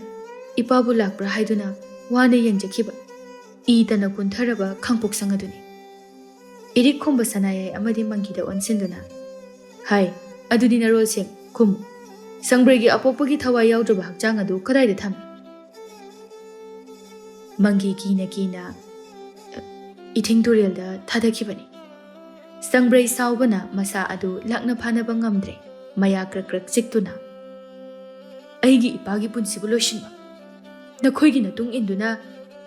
ꯏꯄꯥꯕꯨ ꯂꯥꯛꯄ꯭ꯔꯥ ꯍꯥꯏꯗꯨꯅ ꯋꯥꯅ ꯌꯦꯡꯖꯈꯤꯕ ꯏ ꯇꯅ ꯀꯨꯟꯊꯔꯕ ꯈꯥꯡꯄꯣꯛꯁꯪ ꯑꯗꯨꯅꯤ꯫" ꯏꯔꯤꯛ ꯈꯣꯝꯕ ꯁꯅꯥꯌꯥꯏ ꯑꯃꯗꯤ ꯃꯪꯒꯤꯗ ꯑꯣꯟꯁꯤꯟꯗꯨꯅ, "ꯍꯥꯏ, ꯑꯗꯨꯗꯤ ꯅꯔꯣꯜꯁꯦꯡ ꯈꯨꯝꯃꯨ꯫ ꯁꯪꯕ꯭ꯔꯩꯒꯤ ꯑꯄꯣꯛꯄꯒꯤ ꯊꯋꯥꯏ ꯌꯥꯎꯗ꯭ꯔꯕ ꯍꯛꯆꯥꯡ ꯑꯗꯨ ꯀꯗꯥꯏꯗ ꯊꯝꯃꯤ?" ꯃꯪꯒꯤ ꯀꯤꯅ ꯀꯤꯅ, "ꯏꯊꯤꯡ ꯇꯨꯔꯦꯜꯗ ꯊꯥꯗꯈꯤꯕꯅꯤ꯫" ꯁꯪꯕ꯭ꯔꯩ ꯁꯥꯎꯕꯅ ꯃꯁꯥ ꯑꯗꯨ ꯂꯥꯛꯅ ꯐꯥꯅꯕ ꯉꯝꯗ꯭ꯔꯦ꯫ ꯃꯌꯥ ꯀ꯭ꯔꯛ ꯀ꯭ꯔꯛ ꯆꯤꯛꯇꯨꯅ, "ꯑꯩꯒꯤ ꯏꯄꯥꯒꯤ ꯄꯨꯟꯁꯤꯕꯨ ꯂꯣꯏꯁꯤꯟꯕ, ꯅꯈꯣꯏꯒꯤ ꯃꯇꯨꯡ ꯏꯟꯗꯨꯅ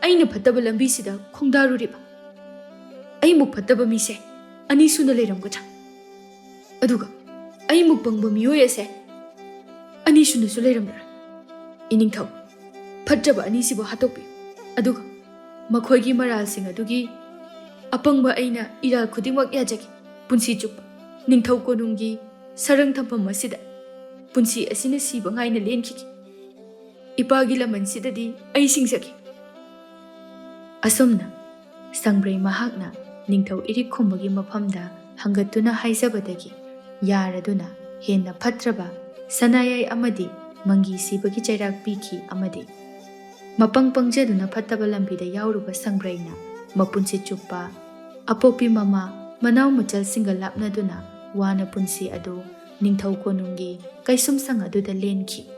ꯑꯩꯅ ꯐꯠꯇꯕ ꯂꯝꯕꯤꯁꯤꯗ ꯈꯣꯡꯗꯥꯔꯨꯔꯤꯕ, ꯑꯩꯃꯨꯛ ꯐꯠꯇꯕ ꯃꯤꯁꯦ ꯑꯅꯤ ꯁꯨꯅ ꯂꯩꯔꯝꯒꯗ꯭ꯔꯥ? ꯑꯗꯨꯒ ꯑꯩꯃꯨꯛ ꯄꯪꯕ ꯃꯤꯑꯣꯏ ꯑꯁꯦ ꯑꯅꯤ ꯁꯨꯅꯁꯨ ꯂꯩꯔꯝꯂꯔꯣꯏ꯫ ꯏꯅꯤꯡꯊꯧ, ꯐꯠꯇ꯭ꯔꯕ ꯑꯅꯤꯁꯤꯕꯨ ꯍꯥꯠꯇꯣꯛꯄꯤꯌꯨ꯫ ꯑꯗꯨꯒ ꯃꯈꯣꯏꯒꯤ ꯃꯔꯥꯜꯁꯤꯡ ꯑꯗꯨꯒꯤ ꯑꯄꯪꯕ ꯑꯩꯅ ꯏꯔꯥꯜ ꯈꯨꯗꯤꯡꯃꯛ ꯌꯥꯖꯒꯦ꯫ ꯄꯨꯟꯁꯤ ꯆꯨꯞꯄ ꯅꯤꯡꯊꯧ ꯀꯣꯅꯨꯡꯒꯤ ꯁꯔꯪ ꯊꯝꯐꯝ ꯑꯁꯤꯗ ꯄꯨꯟꯁꯤ ꯑꯁꯤꯅ ꯁꯤꯕ ꯉꯥꯏꯅ ꯂꯦꯟꯈꯤꯒꯦ꯫" ꯏꯄꯥꯒꯤ ꯂꯃꯟꯁꯤꯗꯗꯤ ꯑꯩ ꯁꯤꯡꯖꯒꯦ꯫ ꯑꯁꯨꯝꯅ ꯁꯪꯕ꯭ꯔꯩ ꯃꯍꯥꯛꯅ ꯅꯤꯡꯊꯧ ꯏꯔꯤꯛ ꯈꯨꯝꯕꯒꯤ ꯃꯐꯝꯗ ꯍꯪꯒꯠꯇꯨꯅ ꯍꯥꯏꯖꯕꯗꯒꯤ ꯌꯥꯔꯗꯨꯅ ꯍꯦꯟꯅ ꯐꯠꯇ꯭ꯔꯕ ꯁꯅꯥꯌꯥꯏ ꯑꯃꯗꯤ ꯃꯪꯒꯤ ꯁꯤꯕꯒꯤ ꯆꯩꯔꯥꯛ ꯄꯤꯈꯤ ꯑꯃꯗꯤ ꯃꯄꯪ ꯄꯪꯖꯗꯨꯅ ꯐꯠꯇꯕ ꯂꯝꯕꯤꯗ ꯌꯥꯎꯔꯨꯕ ꯁꯪꯕ꯭ꯔꯩꯅ ꯃꯄꯨꯟꯁꯤ ꯆꯨꯞꯄ ꯑꯄꯣꯛꯄꯤ ꯃꯃꯥ ꯃꯅꯥꯎ ꯃꯆꯜꯁꯤꯡꯒ ꯂꯥꯞꯅꯗꯨꯅ ꯋꯥꯅ ꯄꯨꯟꯁꯤ ꯑꯗꯨ ꯅꯤꯡꯊꯧ ꯀꯣꯅꯨꯡꯒꯤ ꯀꯩꯁꯨꯝꯁꯪ ꯑꯗꯨꯗ ꯂꯦꯟꯈꯤ꯫